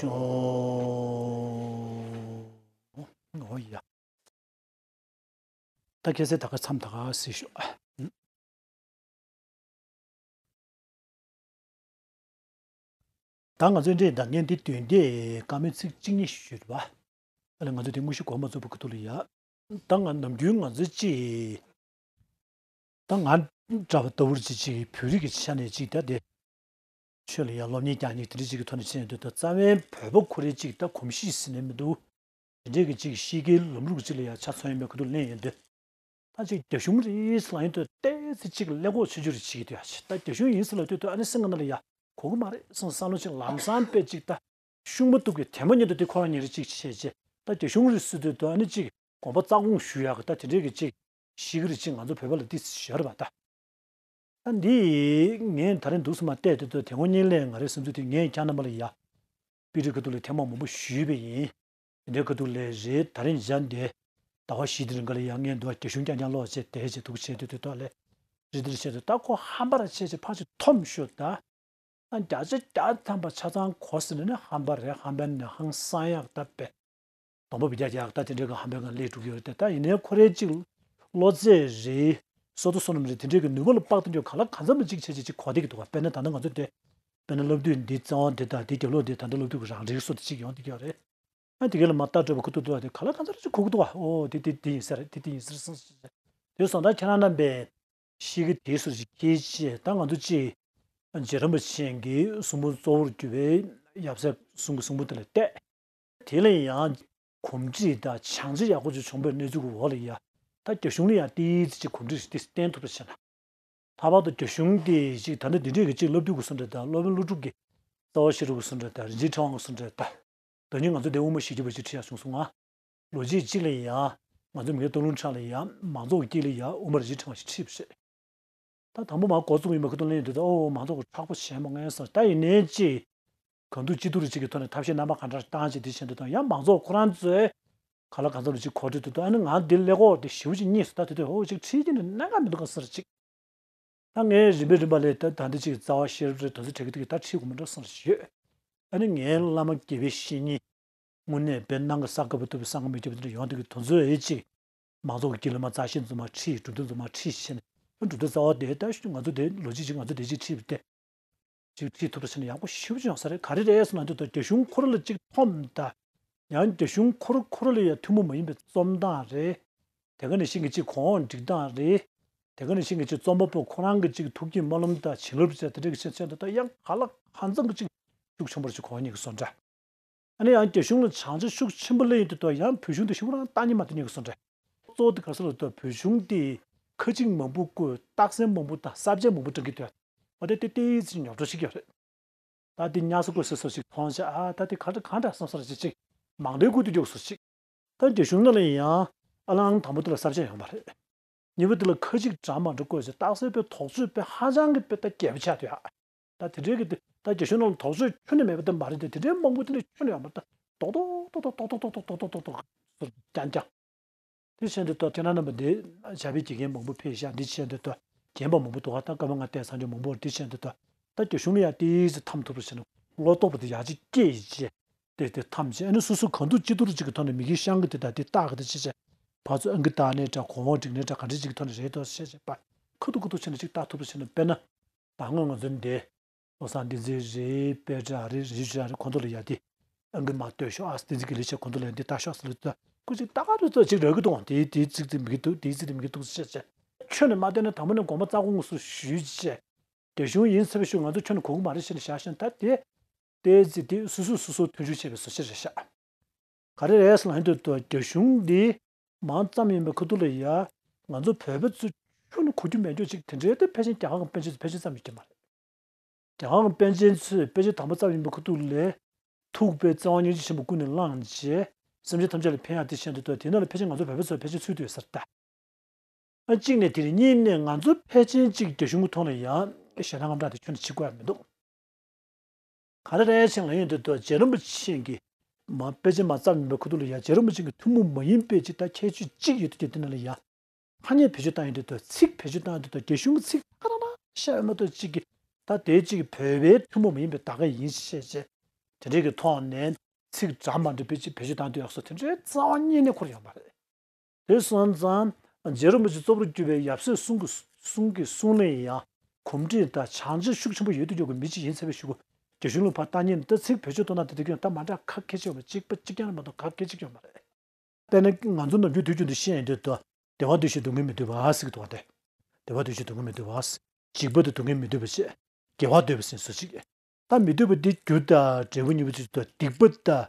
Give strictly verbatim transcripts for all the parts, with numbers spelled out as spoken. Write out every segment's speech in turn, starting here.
ཤོག་འོ་ཡ། ད་ཁྱེད་ཚོས་ད་ག་མཚམས་ད་ག་གཟིགས་ཤོག་ད་ང་ཚོའི་འདྲེས་ད་ངས་འདི་དོན་དེ་བཀའ་མོལ་ཚིག་གཅིག་གཉིས་ཞུས་པ། ཨ་ལས་ང་ཚོས་དེ་དངོས་གཞི་གོ་མ་ཚོད་པ་ཁུ་ཐུག་ལ་ཡ། ད་ང་ནམ་རྒྱུན་ང་ཚོའི་ཅི། ད་ང་འདྲ་བ་ལྟ་བུར་ཅི་ཅི་བོད་རིགས་ཀྱི་ཆ་ནས་ཅིག་ད་དེ། ཆོས་ལ་ཡ་སློབ་གཉེར་རྒྱག་མཁན་དེ་འདྲ་ཅིག་གི་ཐོག་ནས་བྱས་ཡོང་དུས་ད་རྩ་བའི་བོད་པ་ཁོ་རའི་ཅིག་ད་གོམས་གཤིས་ཟེར་ནས་མི་འདུག་དེ་འདྲའི་གི་ཅིག་གཤིས་ཀའི་ལམ་ལུགས་ཅིག་ལ་ཡ་ཆ་མཚོན་ཡོང་པའི་ཁུ་ཐུག་ལེན་ཡོང་དུས། ད་ཅིག་རྒྱ་གཞུང་རེད་ལབ་ཡོང་དུས་ཏོག་ཙམ་ཅིག་ཀླད་ཀོར་ཆུང་ཆུང་རེ་བྱེད་ཀྱི་འདུག་ཡ། ཅིག་ད་རྒྱ་གཞུང་ཡིན་ཟེར་ལབ་དུས་ད་ཨ་ནི་སེམས་ཁ་ནང་ལ་ཡ་གོ་གི་མ་རེད་བསམ་བསམ་བློ་ཅིག་ལམ་སང་དཔེ་ཅིག་ད་ཤུགས་མ་གཏུག་གི་དེ་མ་ཉིད་དུ་དེ་ཁོ་རང་ཉིད་རེད་ཅིག་བྱས་རྗེས་ད་རྒྱ་གཞུང་རེད་ཟེར་དུས་ད་ཨ་ནི་ཅིག་དགོངས་པ་རྩ་དགོངས་ཞུ་ཡག་གི་ད་དེ་འདྲའི་གི་ཅིག་གཤིས་ཀ་རེ་ཅིག་ང་ཚོ་བོད་པ་ལ་ཏོག་ཙམ་ཡོད་རེད་པ་ད། ད་འདི་ངས་ད་རིང་འདུག་སེ་མར་བལྟས་དུས་ད་དེ་སྔོན་ཉིན་ལས་ང་རའི་བསམ་ཚུལ་དེ་ངས་ཁྱེད་རྣམ་པ་ལ་ཡ། དཔེ་རིས་ཁ་ཐུག་ལ་ཐེངས་མ་མང་པོ་ཞུས་པ་ཡིན། དེ་འདྲའི་ཁ་ཐུག་ལ་རེད་ད་རིང་སྦྱར་འདི། ཟླ་བ་བཞི་དེ་རིང་ག་ལ་ཡ་ངས་འདུག་རྒྱ་གཞུང་རྐྱང་རྐྱང་ཀློག་བྱས་དེ་བྱས་འདུག་བྱས་དུས་དུས་ཐོག་ལས། རེད་དེ་རེད་བྱས་དུས་ད་ཁོ་ཧམ་པ་ར་བྱས་བྱས་ཕར་ཅིག་འཐོམ་ཤོག་ད། ཨ་བརྒྱ་ཆ་བརྒྱ་ཐམ་པ་ཆ་ཚང་གོ་ཟིན་ནས་ཧམ་པ་རེད། ཧམ་པ་ནས་ཧང་སང་ཡག་ད་པས། སྡོམ་པ་བི་རྒྱ་རྒྱག་ད་དེ་འདྲའི་གི་ཧམ་པའི་སྒང་སླེབས་འགྲོ་གི་ཡོད་རེད་དེ། ད་ཡིན་ནའི་ཁོ་རའི་ཅིག་བློ་རྩེ་རེད། བསོད་བདེ་བསོད་ནམས་རེད། དེ་འདྲའི་གི་ནུས་པ་ལ་དཔག་ཏུ་འཇོག་ག་ལ་གང་འཚམ་པ་ཅིག་བྱས་བྱས་ཅིག་གོ་བསྡད་ཀྱི་འདུག་ག་དཔེར་ན་ད་ལྟ་ང་ཚོ་དེ། དཔེར་ན་སློབ་དུས་འདི་རྩ་བ་འདི་དང་འདི་རྒྱབ་ལོགས་འདི་ད་ལྟ་སློབ་དུས་གི་རང་རིག་སོགས་དེ་ཅིག་ཡོང་བསྡད་ཀྱི་ཡོད་རེད། ཨ་དེ་ག་ལ་མར་ལྟ་སྤྲོ་པོ་ཁུ་ཐུག་ཐུག་དེ་ག་ལ་གང་འཚམ་ཅིག་གོ་གི་འདུག་ག་ཨོ་དེ་དེ་དེ་ཡིན་ས་རེད། དེ་དེ་ཡིན་ས་རེད་བསམ་སོང་། དེ་སོང་ཙང་ཁྱེད་རང་རྣམ་པས། ཤི་གི་དེའི་སོར་ཞིག་ཁྱེད་ཅེས་ད་ང་ཚོ་ཅིག་རྗེ་རིན་པོ་ཆེ་གི་གསུང་འབུམ་གཙོ་བོར་གྱུར་པའི་ཡབ་སྲས་གསུང་གི་གསུང་འབུམ་དེ་ལ་བལྟས། དེ་ལ་ཡང་གོམས་འདྲིས་དང་བྱང་ཆ་ཡག་པོ་ཅིག་བྱུང་བའི་གནས་ཚུལ་གྱི་འོག་ལ་ཡ། ད་རྒྱ་གཞུང་ལ་ཡང་ཏོག་ཙམ་ཅིག་གོམས་འདྲིས་ཞིག་དེ་བསྟན་ཐུབ་པ་བྱས་ན། ལྷག་པར་དུ་རྒྱ་གཞུང་དེ་ཅིག་ད་ལྟ་འདི་འདྲའི་གི་ཅིག་སློབ་དུས་ཀྱི་གསུང་འདྲ་དང་སློབ་དཔོན་ཀླུ་སྒྲུབ་ཀྱི་རྩ་བ་ཤེས་རབ་ཀྱི་གསུང་འདྲ་དང་རིན་ཆེན་ཕྲེང་བ་གི་གསུང་འདྲ་དང་། ད་ནི་ང་ཚོ་འདི་དབུ་མ་ཞེ་གཅིག་པ་ཅིག་ཁྲིད་ཡག་བྱུང་སོང་ང་། ལོ་གཅིག་གཅིག་ལ་ཡང་ང་ཚོ་མི་སྟོང་ལུང་ཁྲག་ལ་ཡང་མང་ཚོགས་ཀྱི་དཀྱིལ་ལ་ཡང་དབུ་མ་རིན་ཆེན་ཕྲེང་བ་ཞིག་ཁྲིད་པ་རེད། ད་དང་པོ་མར་འགོ་བཙུགས་ཡིན་པ་ཁ་ཐུག་ལེན་ཡོང་དུས་ད་ཨོ་མང་ཚོགས་ཀྱི་མཁྲེགས་པོ་བྱས་མ་ངེས་སོང་། ད་ཡིན་ནའི་ཅི། གང་ཐུབ་ཅི་ཐུབ་རེ་ཅིག་གི་ཐོག་ནས་ཐབས་ཤེས་རྣམ་པ་གང་འདྲ་བཏང་བྱས་དེ་བྱས་འདུག་དང་ཡང་མང་ཚོགས་ཁོ་རང་ཚོས་ག་ལ་གང་འཚམ་རེ་ཅིག་གོ་སྒྲིག་འདུག་དང་ཨ་ནི་ང་འདི་ཀླད་ཀོར་དེ་ཞེ་པོ་ཅིག་རྙེད་སོང་། ད་དེ་དུས་ཨོ་ཅིག་ཁྲིད་ཀྱི་འདུག་གནད་འགག་མི་འདུག་ག་ཟེར་ཅིག་ད་ངས་རིམ་པས་རིམ་པ་ལས་ད་ད་འདི་ཅིག་རྩ་བ་ཤེས་རབ་རེ་དོན་ཚན་ཁྲིད་ཀྱི་འདུག་གི་ད་ཁྲིད་དགོས་མི་འདུག་བསམ་ཞིག་ཡོད། ཨ་ནི་ངའི་བླ་མ་དགེ་བའི་བཤེས་གཉེན། དངོས་གནས་དཔེ་སྣང་གི་ས་དཀར་པོ་ཐུབ་པའི་ས་ངོ་མི་སྐྱོ་པོ་དེ་འདྲ་ཡོང་དུས་ཀྱི་དོན་ཚོད་ཨེ་ཅིག་མང་ཚོགས་ཀྱི་དཀྱིལ་ལ་མར་རྩ་ཤེས་འཛོམས་མ་ཁྲིད་གྲུབ་དོན་འཛོམས་མ་ཁྲིད་བྱས་ནས་གྲུབ་དོན་རྩ་བ་དེ་ད་ང་ཚོ་དེ་ལོ་གཅིག་ཅིག་ང་ཚོ་དེ་ཅིག་ཁྲིད་པ་དེ། ཅིག་ཁྲིད་ཐུབ་པ་བྱས་ན་ཡག་པོ་ཞེ་པོ་ཅིག་ཡོང་ས་རེད། ག་རེ་རེད་ཟེར་ན་འདི་ད་རྒྱ་གཞུང་ཁོ་ར་ལ་ཅིག་འཐོམ་ད། ཡང་རྒྱ་གཞུང་ཁོ་ར་ཁོ་ར་ལ་ཡང་ཐུན་མོང་མ་ཡིན་པའི་རྩོམ་སྟངས་རེད། དེ་ག་ནང་བཞིན་གྱི་ཅིག་གོང་འོག་སྒྲིག་སྟངས་རེད། དེ་ག་ནང་བཞིན་གྱི་ཅིག་རྩོམ་པ་པོ་ཁོ་རང་གི་ཅིག་ཐུགས་བསྐྱེད་སྨོན་ལམ་དང་བྱིན་རླབས་བཅས་དེ་འདྲ་གི་ཆེད་ཆེད་དུ་ད་ཡང་ག་ལ་གང་འཚམ་གྱི་ཅིག་ཤུགས་ཆེན་པོ་ཅིག་གོ་ཉིད་ཀྱི་བཟོ་འདྲ། ཨ་ནི་ཡང་རྒྱ་གཞུང་ལ་བྱང་ཆ་ཤུགས་ཆེན་པོ་སླེབས་ཡོང་དུས་ད་ཡང་བོད་གཞུང་དེ་ཞེ་པོ་རང་ལྟ་ཉན་མ་ལྟ་ཉན་གྱི་བཟོ་འདྲ། གཙོ་བོ་དེ་ག་རེ་ཟེར་ལབ་དུས་བོད་གཞུང་དེ་ཁ་ཅིག་མང་པོ་བཀོད་རྟགས་མཚན་མང་པོ་དང་ས་བཅད་མང་པོ་བགྲང་གི་འདུག་འོ་དེ་དེ་ཏོག་ཙམ་ཉོབ་འགྲོ་ཞིག་ཡོད་རེད། ད་དེ་ཉར་ས་བཀོད་ས་སོ་ཞིག་མཐོང་བྱས་ཨ་ད་དེ་ག་འདྲ་གང་འདྲ་བསམ་ས་རེ་ཅིག་ཅིག་མང་དུ་བཀོད་དུ་འཇུག་སོ་ཞིག་ད་རྒྱ་གཞུང་ནང་ལ་ཡང་ཨ་ལང་དང་པོ་དེ་ལ་ས་བཅད་ཡོད་མ་རེད། གཉིས་པ་དེ་ལ་ཁ་ཅིག་གྲངས་མང་པོ་བཀོད་བྱས་རྟགས་གསལ་དཔེ་དོགས་གཅོད་དཔེ་ཧ་ཅང་གི་དཔེ་ད་རྒྱས་པོ་ཆགས་འདུག་ཨ། ད་དེ་འདྲའི་གི་དེ་ད་རྒྱ་གཞུང་ནང་ལ་དོགས་གཅོད་ཁྱོན་ནས་མེད་པ་དེ་མ་རེད་དེ་དེ་འདྲའི་མང་པོ་དེ་འདྲ་ཁྱོན་ནས་ཡོད་མ་རེད། ད་རྡོག་རྡོག་རྡོག་རྡོག་ཟེར་རྐྱང་རྐྱང་། དེ་བྱས་འདུག་ད་དེ་ན་རྣམ་པ་འདི་བྱ་བའི་དགེ་རྒན་མང་པོ་ཕེབས་ཤག་འདི་བྱས་འདུག་ད་རྒན་པ་མང་པོ་འདུག་ག་ད་སྐར་མ་ལྔ་བལྟས་ས་འཇོག་མང་པོ་འདི་བྱས་འདུག་ད་ད་རྒྱ་གཞུང་ལ་ཡང་ཏོག་ཙམ་འཐམ་ཐུབ་པ་བྱས་ན་བློ་རྟོགས་པ་དེ་ཡག་ཅིག་སྐྱེས་ཡིན་ཅེས་དེ་དེ་འཐམ་བྱས་ཨ་ནི་སོ་སོ་གང་ཐུབ་ཅི་ཐུབ་ཅིག་གི་ཐོག་ནས་མི་གི་ཤང་གི་དེ་དང་དེ་སྟག་གི་དེ་བྱས་བྱས་ཕར་ཚུར་ཨང་ཀི་བཏགས་ནས་འདྲ་གོང་འོག་སྒྲིག་ནས་འདྲ་ག་འདྲ་ཅིག་གི་ཐོག་ནས་རེད་དོ་བྱས་བྱས་པ་ཁ་ཐུག་ཁ་ཐུག་བྱས་ནས་ཅིག་ལྟ་ཐུབ་པ་བྱས་ན་དཔེར་ན་ད་སྔོན་ང་ཚོ་འདི། བློ་བཟང་བསྟན་འཛིན་རེད། དཔལ་ཁྲི་ཨ་རི་རི་ཆུ་ཨ་རི་ཁོང་ཚོ་ལ་ཡ་དེ་ཨང་ཀི་མ་ལྟོས་ཤོག་ཨ་བསྟན་འཛིན་དགེ་ལེགས་ཆེ་ཁོང་ཚོ་ལ་ཡ་འདི་ལྟ་ཤོག་ཟེར་ལ་ད་ཁོ་ཅིག་ལྟ་ག་རུ་ཚོ་ཅིག་རག་གི་འདུག་དེའི་དེའི་ཚིག་དེ་མི་གི་འདུག་དེའི་ཚིག་དེ་མི་གི་འདུག་ཟེར་བྱས་ཁྱོན་ནས་མ་བལྟས་ན་དང་པོ་ནས་དགོངས་པ་རྩ་དགོངས་སུ་ཞུས་བྱས་རྒྱ་གཞུང་ཡིན་ཚེ་བ་ཞུ་ང་ཚོ་ཁྱོན་ནས་གོ་གི་མ་རེད་ཟེར་ནས་བཞག་ཤིང་ད་དེ་ལྟའི་ཚིག་དེ་སོ་སོས་སོ་སོར་མཐུན་འཇུག་བྱས་པའི་བཟོ་ཤེས་རེད་ཤག་ག་རེ་རེད་ཟེར་ན་ཧིན་དུ་ཏོ་རྒྱ་གཞུང་འདི་མང་ཙམ་ཡིན་པའི་ཁུ་ཐུག་ལ་ཡ་ང་ཚོ་བོད་པ་ཚོ་ཁྱོན་ནས་གོ་རྒྱུ་མེད་རྒྱུ་ཅིག་དེ་འདྲའི་ཏེ་ཕལ་ཆེར་རྒྱ་གར་གྱི་པཎ་ཆེན་ཚོ་ཕལ་ཆེར་ཙམ་ཡོད་ཀྱི་མ་རེད། རྒྱ་གར་གྱི་པཎ་ཆེན་ཚོས་དཔེ་ཆ་དང་པོ་བརྩམས་ཡིན་པའི་ཁུ་ཐུག་ལས་ཐུག་པའི་རྩ་བ་སྙིང་རྗེ་ཆེན་པོ་ཀུན་ནས་བླངས་རྗེས་སེམས་ཅན་ཐམས་ཅད་ལ་ཕན་ཡག་དེ་བཞིན་དུ་ཏོ་དེ་ནང་ལ་ཕལ་ཆེར་ང་ཚོ་བོད་པ་ཚོ་ཕལ་ཆེར་ཚུད་དུ་ཡོད་ས་རེད་ད། ཨ་གཅིག་ནས་དེ་རེད། གཉིས་ནས་ང་ཚོ་ཕལ་ཆེར་གཅིག་རྒྱ་གཞུང་གི་ཐོག་ལ་ཡང་ཞེ་དྲག་དངངས་སྐྲག་དེ་ཁྱོན་ནས་བྱེད་དགོས་ཡ་མི་འདུག་ག་རེ་རེད་ཅེས་ལབ་ཡོང་དུས་ད་རྗེ་རིན་པོ་ཆེ་གི་མ་དཔེ་ཆ་མ་བརྩམས་ཡིན་པའི་ཁུ་ཐུག་ལ་ཡ་རྗེ་རིན་པོ་ཆེ་གི་ཐུན་མོང་མ་ཡིན་པའི་ཅིག་ད་ཁྱད་ཆོས་གཅིག་ཡོད་དུས་དེ་ནང་ལ་ཡ་ཐ་སྙད་བེད་སྤྱོད་བཏང་ཡོང་དུས་ད་ཚིག་བེད་སྤྱོད་བཏང་ཡོང་དུས་ད་རྒྱ་གཞུང་གི་ཚིག་ཁ་རང་རང་བཤད་ཡོད་མ་གཏོགས་ཅིག་གི་ད་དེ་ཅིག་གི་བོད་པའི་ཐུན་མོང་མ་ཡིན་པའི་ད་ག་ཡིན་ཞེས་བྱས། དེ་འདྲའི་གི་ཐོག་ནས་ཚིག་འདྲ་མི་འདྲ་བེད་སྤྱོད་བེད་སྤྱོད་བཏང་དུས་ཡག་སོ་དེ་འདྲའི་རྩ་བ་ཉིད་ནས་འཁོར་ཡོད་མ་རེད། དེ་སོང་ཙང་རྗེ་རིན་པོ་ཆེ་གཙོ་བོར་གྱུར་པའི་ཡབ་སྲས་གསུམ་གྱི་གསུམ་གྱི་གསུང་ལས་ཡང་གོམས་འདྲིས་དང་བྱང་ཆུབ་ཤུགས་ཆེན་པོ་ཡོད་དུ་ཡོད་པའི་མི་གཅིག་ཡིན་ཚེ་བའི་གཞུག་གུ་རྒྱ་གཞུང་ལ་ཕར་ལྟ་ཉིན་ད་ཚིག་བེད་སྤྱོད་གཏོང་སྟངས་དེ་དུས་ཀྱང་ད་མ་འདྲ་ཁ་སྐད་ཅིག་ཡོད་མ་གཅིག་པ་གཅིག་རྐྱང་རེད་མ་གཏོགས་ཁ་སྐད་ཅིག་ཡོད་མ་རེད། དཔེར་ན་ང་ཚོ་ནམ་རྒྱུན་དུས་རྒྱུན་དུ་བཤད་ཡོང་དུས་ད་བདེ་བ་འདོད་ཞིང་སྡུག་བསྔལ་མི་འདོད་པ་ཟེར་གི་འདུག་ག་དེ། བདེ་བ་འདོད་ཞིང་སྡུག་བསྔལ་མི་འདོད་པ། འཇིགས་པ་དང་སྡུག་བསྔལ་མི་འདོད་པ་བྱས། དགེ་བ་འདོད་པ་ཟེར་བཟོ་ཅིག་ད་མི་འདོད་པ་འདི་རྒྱུ་དང་འབྲས་བུ་གཉིས་པོ་ཅིག་ད་སྡིག་པ་དང་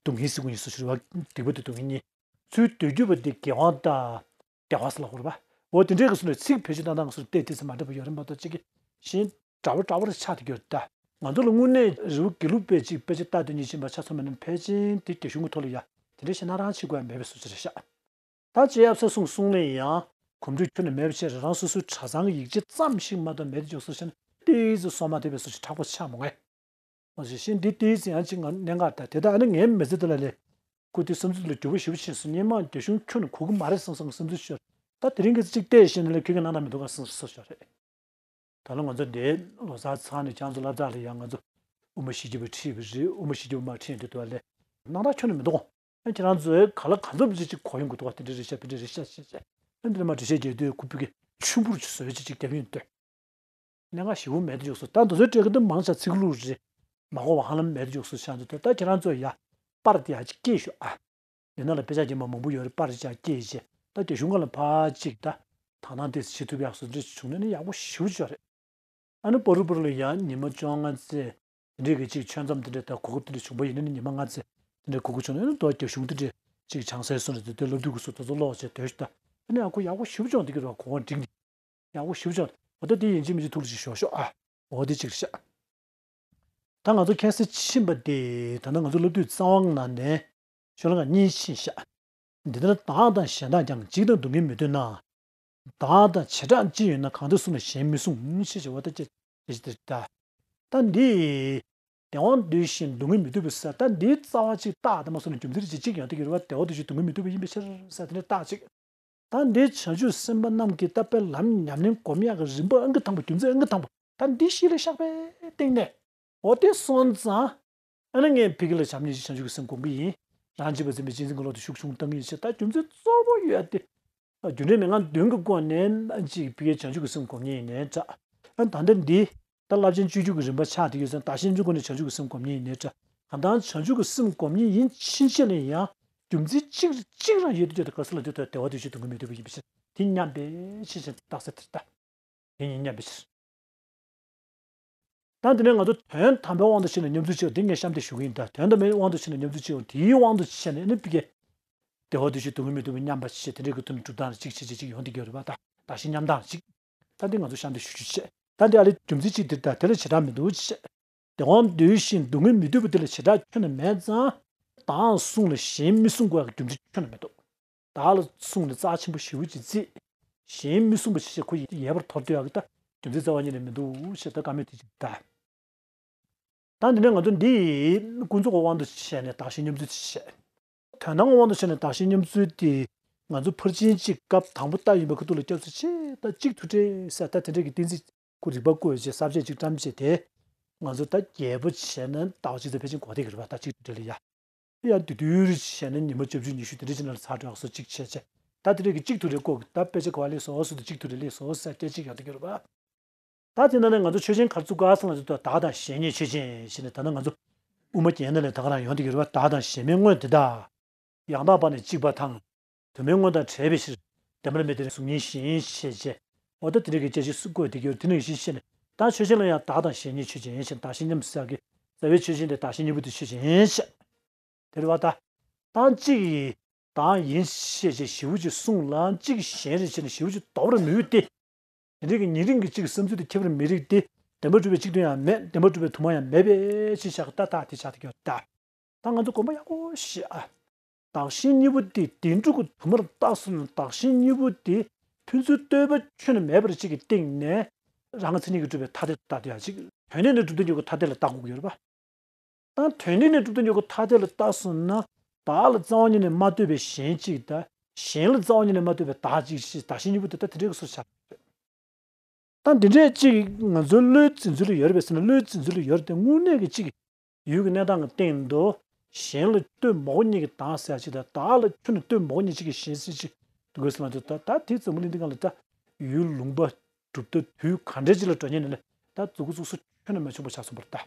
སྡུག་བསྔལ་ཟེར་དགོས་ཡིན་བཟོ་ཅིག་རེད་བ། སྡིག་པ་དང་སྡུག་བསྔལ་གཉིས། ཚུར་འདོད་རྒྱུ་བ་འདི་དགེ་བ་དང་བདེ་བ་ཟེར་ལ་གོ་རེད་བ། འོ་དེ་འདྲའི་གི་སོ་ནས་ཚིག་བེད་སྤྱོད་བཏང་སྟངས་སོ་ཏོག་ཙམ་མ་འདྲ་པོ་ཡོད་རེད་མ་གཏོགས་གཅིག་གི་གཞན་འདྲ་པོ་འདྲ་པོ་རེ་ཆགས་བསྡད་ཀྱི་ཡོད་རེད་ད། ང་ཚོ་ལ་དངོས་གནས་རི་བོ་དགེ་ལུགས་པའི་ཅིག་དཔེ་ཆ་ལྟ་དུས་ཉིད་ཕྱིན་པ་ཆ་ཚང་མ་ནི་ཕལ་ཆེར་དེ་རྒྱ་གཞུང་གི་ཐོག་ལ་ཡ་དེ་འདྲའི་བཤད་ན་རང་བྱེད་དགོས་ཡ་མེད་པའི་བཟོ་ཅིག་རེད་ཤག་ད་ཅི་ཡབ་སྲས་གསུམ་གསུང་ལས་ཡང་གོམས་འདྲིས་ཁྱོན་ནས་མེད་པ་བྱས་རང་སོ་སོའི་གྲྭ་ཚང་གི་ཡིག་ཆ་ཙམ་ཞིག་མ་གཏོགས་མེད་དུ་འཇོག་སོ་ཞེ་ན་ཏོག་ཙམ་སོ་མ་ཐེབས་པའི་བཟོ་ཅིག་དྲག་པོ་ཆགས་མོ་ངས། ཨོ་ཞེ་ཤེས་འདི་ཏོག་ཙམ་ཡང་ཅིག་ང་གནད་འགག་ད་དེ་ལྟར་ཨ་ནི་ངའི་མི་ཚེ་འདི་ལ་ལས་ཁོ་དེ་བསམ་ཚུལ་ལ་འགྱུར་བ་ཞེ་པོ་ཕྱིན་སོང་སྔོན་མ་རྒྱ་གཞུང་ཁྱོན་ནས་གོ་གི་མ་རེད་བསམ་བསམ་བསམ་ཚུལ་ཤོར། ད་དེ་རིང་གི་ཅིག་བལྟས་ཤེས་ན་ལས་ཁྱོད་ཀྱི་སྣང་དག་མི་འདུག་ག་བསམ་བསམ་ཤོར་རེད། ད་ལོ་ང་ཚོ་འདིའི་ལོ་གསར་ཚང་ནས་ཁྱེད་ཚོ་སློབ་གྲྭ་ལ་ཡང་ང་ཚོ་དབུ་མ་བཞི་བརྒྱ་པ་ཁྲིད་པ་རེད། དབུ་མ་བཞི་བརྒྱ་པ་མར་ཁྲིད་འདི་དུ་ལས་སྣང་དག་ཁྱོན་ནས་མི་འདུག་ཨ་ཁྱེད་རང་ཚོས་ག་ལ་ག་འཛོམས་ཅིག་ཅིག་གོ་ཡོང་གི་འདུག་བ། དེ་འདྲ་རེད་ཤག་དེ་འདྲ་རེད་ཤག་ཅེས་བྱས། ཨ་འདི་ལ་མ་འགྲེལ་བཤད་རྒྱག་དུས་ཁུ་བུ་གི་ཆུན་པོར་ཅིག་བཟོས་ཅིག་ཅིག་རྒྱབ་ཡོང་དུས། གནད་འགག་ཞེ་པོ་མེད་དུ་འཇུག་སོང་། ད་དེ་ཚོའི་གྲས་ཀྱི་འདི་མང་ཆེ་ཚིག་ལྷུག་རེད། མ་གོ་བ་ཧ་ལམ་མེད་དུ་འཇུག་སོང་ཤག་འདུག་ད་ཁྱེད་རང་ཚོ་ཡ་པར་དེ་ཡ་ཅིག་སྐྱེལ་ཤོག་ཨ། འདི་ནང་ལ་དཔེ་ཆ་རྒྱན་མ་མང་པོ་ཡོད་རེད། པར་ཅིག་ཡ་སྐྱེལ་བྱས་ད་རྒྱ་གཞུང་སྒང་ལ་ཕར་ཅིག་ད་དག་སྣང་དེ་བྱེད་ཐུབ་ཡག་སོ་འདྲ་བྱུང་ན་ནི་ཡག་པོ་ཞེ་པོ་ཅིག་ཡོད་རེད། ཨ་ནི་པ་རུ་པ་རུ་ལ་ཡང་ཉི་མ་བཅོ་ལྔ་ཚེ་དེ་འདྲའི་གི་ཅིག་ཆོས་མཚམས་དེ་འདྲ་དང་གོ་སྐབས་དེ་འདྲ་བྱུང་པ་ཡིན་ན་ནི་ཉི་མ་ལྔ་ཚེ་དེ་འདྲའི་གོ་སྐབས་བྱུང་ན་ནི་དོ་རྒྱ་གཞུང་དེ་འདྲའི་ཅིག་བྱང་སའི་སོ་འདྲ་དེ་དེ་སློབ་དུས་ཀྱི་སོ་དེ་ཚོ་ཀློག་བྱས་དོད་ཤི་ད་ཨ་ནི་ཨ་ཁོ་ཡག་པོ་ཞེ་པོ་བྱུང་བསྡད་ཀྱི་རེད་བ། གོ་བ་འགྲིག་ནི་ཡག་པོ་ཞེ་པོ་བྱུང་། འོ་ད་དེ་ཡིན་གཅིག་མིན་གཅིག་ཐུགས་ལ་ཅིག་ཞོག་ཞོག་ཨ། འོ་དེ་གཅིག་རེད་ཤག་ད་ང་ཚོ་ཁ་སང་ཕྱིན་པ་དེ་ད་ལྟ་ང་ཚོ་སློབ་དུས་རྩ་བ་ནང་ནས་ཤོ་ལོ་ཀ་གཉིས་ཕྱིན་ཤག་འདི་ལྟར་བདག་དང་གཞན་དག་ཀྱང་། འཇིགས་དང་སྡུག་བསྔལ་མི་འདོད་ན། བདག་དང་བྱེ་བྲག་ཅི་ཡོད་ན། གང་དེ་བསྲུངས་ལ་གཞན་མི་བསྲུང་། ཞེས་བྱ་བ་ད་ཅི་ཞེས་ད། ད་འདི་བདེ་བ་འདོད་ཅིང་སྡུག་བསྔལ་མི་འདོད་པའི་ས་ད་འདིའི་རྩ་བ་གཅིག་བཏགས་ད་མ་སོང་ན་རྒྱུ་མཚན་རེ་ཅིག་གཅིག་ཡང་དེ་གི་རེད་བ། བདེ་བ་འདོད་ཅིང་སྡུག་བསྔལ་མི་འདོད་པ་ཡིན་པའི་ཕྱིར་ས་དེ་ནས་བཏགས་གཅིག་ད་འདི་བྱང་ཆུབ་སེམས་དཔའ་རྣམས་ཀྱི་ད་དཔེ་ལམ་ཉམས་ལེན་སྒོམ་ཡག་གི་རིམ་པ་ཨང་ཀི་དང་པོ་རྒྱུ་མཚན་ཨང་ཀི་དང་པོ་ད་འདི་གཤིས་ལ་བཞག་པའི་སྟེང་ནས་འོ་དེ་སོང་ཙང་ཨ་ནི་ངས་ཕ་གི་ལ་བྱམས་སྙིང་རྗེ་བྱང་ཆུབ་ཀྱི་སེམས་སྒོམ་གི་ཡིན། རང་གཅེས་པར་འཛིན་པའི་གཅེས་འཛིན་གྱི་བློ་དེ་ཤུགས་ཆུང་བཏང་གི་ཡིན་ཞེས་ད་རྒྱུ་མཚན་གཙོ་བོ་ཡོད་དེ། རྒྱུ་འབྲས་མན་ངག་བདུན་གྱི་སྒོ་ནས་ཅིག་ཕ་གིའི་བྱང་ཆུབ་ཀྱི་སེམས་སྒོམ་མཁན་ཡིན་ནའི་འདྲ། ཨ་ད་ལྟ་འདི་ད་རླབས་ཆེན་སྤྱོད་འཇུག་གི་རིམ་པ་ཆགས་བསྡད་ཡོད་ཙང་བདག་གཞན་གཉིས་ཀྱི་སྒོ་ནས་བྱང་ཆུབ་ཀྱི་སེམས་སྒོམ་མཁན་ཡིན་ནའི་འདྲ། གང་ལྟར་བྱང་ཆུབ་ཀྱི་སེམས་སྒོམ་མཁན་ཡིན་ཕྱིན་ཆད་ལ་ཡང་རྒྱུ་མཚན་གཅིག་གཅིག་རང་ཡོད་དུ་ཡོད་དེ་ག་ས་ལ་དེ་ལྟར་བདེ་བ་འདོད་ཅིང་སྡུག་བསྔལ་མི་འདོད་པ་ཡིན་པའི་ཕྱིར་དེ་མཉམ་པའི་ཕྱིར་ཞེས་བཏགས་ས་དེ་ལྟ། དེ་ཉིད་མཉམ་པའི་ཕྱིར། ད་འདི་ནས་ང་ཚོ་དོན་དམ་པའི་དབང་དུ་བྱས་ནས་མཉམ་འཛུལ་བྱེད་པ་འདི་ངས་གཤམ་དུ་ཞུ་གི་ཡིན། ད་དོན་དམ་པའི་དབང་དུ་བྱས་ནས་མཉམ་འཛུལ་བྱེད་པ་དེའི་དབང་དུ་བྱས་ནས་ནི་ཕ་གི་བདེ་བ་འདོད་ཅིང་སྡུག་བསྔལ་མི་འདོད་པ་མཉམ་པ་བྱས་དེ་འདྲའི་གི་ཐོག་ནས་གྲུབ་སྟངས་ལ་གཅིག་བྱས་བྱས་གཅིག་ཡོང་བསྡད་ཀྱི་ཡོད་རེད་པ། ད་བདག་གཞན་མཉམ་སྟངས་གཅིག་ད་འདི་ང་ཚོ་གཤམ་དུ་ཞུ་རྒྱུ་བྱས། ད་འདི་ཨ་ལས་རྒྱུ་མཚན་གཅིག་འདིར་ད་དེ་ལ་བྱེ་བྲག་མི་འདུག་བྱས། བདེ་བ་འདོད་ཅིང་སྡུག་བསྔལ་མི་འདོད་པ་དེ་ལ་བྱེ་བྲག་ཁྱོན་ནས་མེད་ཙང་། བདག་བསྲུངས་ལ་གཞན་མི་བསྲུང་དགོས་ཡག་གི་རྒྱུ་མཚན་ཁྱོན་ནས་མི་འདུག་བདག་ལ་བསྲུངས་ནས་རྩ་ཆེན་པོ་ཞེ་པོ་ཅིག་བརྩིས། གཞན་མི་བསྲུང་བ་ཞིག་བྱས་ཁོ་ཡི་ཡལ་བར་དོར་སྡོད་ཡག་གི་ད་རྒྱུ་མཚན་རྩ་བ་ཉིད་ནས་མི་འདུག་ཞེས་ད་བཀའ་མོལ་དེ་ཅིག་ད། ད་འདི་ནས་ང་ཚོ་འདི་ཀུན་རྫོབ་ཀྱི་དབང་དུ་བྱས་ནས་བདག་གཞན་མཉམ་འཛུལ་བྱས། དོན་དམ་གྱི་དབང་དུ་བྱས་ནས་བདག་གཞན་མཉམ་འཛུལ་དེ་ང་ཚོ་ཕར་ཕྱིན་གཅིག་སྐབས་དང་པོ་ལྟ་ཡིན་པ་ཁ་ཐུག་ལ་སྐྱབས་སུ་མཆི་ད་གཅིག་ཐུག་འཕྲད་ཟེར་ད་དེ་འདྲའི་གི་བསྟན་ཚིག་ཁོ་རིག་པ་བཀོད་བྱས་ས་བཅད་གཅིག་བཀྲམ་བྱས་ཏེ། ང་ཚོ་ད་རྒྱས་པོ་བྱས་ན་ཟླ་བ་གཅིག་ཙམ་ཕལ་ཆེར་འགོར་བསྡད་ཀྱི་རེད་པ། ད་གཅིག་ཐུག་འཕྲད་ལ་ཡ། ཡང་དེ་དུས་བྱས་ན་ཉི་མ་བརྒྱད་ཅུ་ཉི་ཤུ་དེ་འདྲ་ཅིག་ནང་ལ་ཚར་འགྲོ་ཡག་སོ་གཅིག་བྱས་བྱས། ད་དེ་འདྲ་གི་གཅིག་ཐུག་འཕྲད་བཀོད་ད་དཔེ་ཆ་ག་པར་སླེབས་སོང་ཟེར་དུས་གཅིག་ཐུག་འཕྲད་སླེབས་སོང་ཟེར་སྐད་ཆ་ཡང་དེ་གི་རེད་པ། ད་དེ་ནང་ནས་ང་ཚོ་ཆོས་ཆེན་ག་རེ་བཙུགས་ག་ཟེར་ན་ད་བདག་དང་གཞན་གཉིས་ཆོས་ཅན་ཞེས་ནས་ད་ནི་ང་ཚོ་དབུ་མ་རྒྱན་ནང་ལས་ད་ག་རང་ཡོང་དེ་གི་རེད་པ། བདག་དང་གཞན་མའི་དངོས་དེ་དག་ཡང་དག་པར་ནི་གཅིག་པ་དང་། དུ་མའི་དངོས་དང་བྲལ་བའི་ཕྱིར། བདེན་པར་མི་ལྡན་གཟུགས་བརྙན་བཞིན་ཞེས་བྱས། འོ་ད་དེ་འདྲ་གི་སྐད་ཆ་བཀོད་དེ་གི་རེད། དེ་ནང་བཞིན་བཤད་ནས་ད་ཆོས་ཅན་ལ་ཡང་བདག་དང་གཞན་གཉིས་ཆོས་ཅན་ཞེས་བདག་གཞན་མཉམ་ཟེར་གི་རྩ་བའི་ཆོས་ཅན་དེ་བདག་གཞན་གཉིས་པོ་དེ་ཆོས་ཅན་ཞེས། དེ་རེད་བ་ད། ད་གཅིག་གིས་བདག་ཡིན་ཞེས་བྱས་ཞེ་པོ་ཅིག་གསུངས་ལ་གཅིག་གཞན་རེད་ཅེས་ནས་ཞེ་པོ་ཅིག་དོགས་པར་མི་འོས་ཏེ། དེ་འདྲའི་གི་ཉེ་རིང་གི་གཅིག་གི་བསམ་ཚུལ་དེ་ཁྱད་པར་མི་རིགས་ཏེ། བདེན་པར་གྲུབ་པའི་གཅིག་ཏུ་ཡང་མེད། བདེན་པར་གྲུབ་པའི་དུ་མ་ཡང་མེད་པའི་ཕྱིར་བཞག་ད་ད་དེ་བཞག་དེ་གི་ད། ད་ང་ཚོ་དགོངས་པ་ཡག་པོ་བཞེས་ཨ། བདག་གཞན་གཉིས་པོ་དེ་བདེན་གྲུབ་ཀྱི་དུ་མར་བཏགས་སོང་ན་བདག་གཞན་གཉིས་པོ་དེ་ཕན་ཚུན་ལྟོས་པ་ཁྱོན་ནས་མེད་པར་གཅིག་གི་སྟེང་ནས་རང་གི་མཚན་ཉིད་ཀྱིས་གྲུབ་པའི་ཐ་དད་ལ་བལྟ་དེ་ཡང་གཅིག་དོན་ལྡན་ནས་གྲུབ་དོན་གཉིས་ཀྱི་ཐ་དད་ལ་བལྟ་དགོས་ཀྱི་ཡོད་རེད་པ། ད་དོན་ལྡན་ནས་གྲུབ་དོན་གཉིས་ཀྱི་ཐ་དད་ལ་བལྟས་སོང་ན་བདག་ལ་རྩ་བ་ཉིད་ནས་མ་ལྟོས་པའི་གཞན་གཅིག་དང་གཞན་ལ་རྩ་བ་ཉིད་ནས་མ་ལྟོས་པའི་བདག་གཅིག་ཞེས་བདག་གཞན་གཉིས་པོ་དེ་ད་དེ་འདྲའི་གི་སོར་ཆགས་རེད། ད་འདི་འདྲས་གཅིག་ང་ཚོའི་བློའི་འཛིན་ཚུལ་ལ་ཡོད་རེད་པས་ཟེར་ན་བློའི་འཛིན་ཚུལ་ལ་ཡོད་རེད་དེ་དངོས་གནས་ཀྱི་གཅིག་ ཡུལ་གྱི་གནས་སྟངས་ཀྱི་སྟེང་དུ་གཞན་ལ་ལྟོས་མོག་གཉིས་ཀྱི་བདག་ཟེར་ཡ་ཅིག་དང་། བདག་ལ་ཁྱོན་ནས་ལྟོས་མོག་གཉིས་ཅིག་གི་གཞན་ཟེར་ཅིག་འདུག་གས་ལབ་དུས། ད་ད་དེ་འཛམ་བུ་གླིང་འདི་སྒང་ལ་ད་ཡུལ་ལུང་པ་གྲུབ་མཐའ་དུས་ག་འདྲ་ཅིག་ལ་འགྲོ་མཁན་ནི་ལས་ད་མཛུབ་གུ་བཙུགས་ས་ཁྱོན་ནས་མ་བྱུང་བ་ཆགས་སོང་བ་རེད་ད།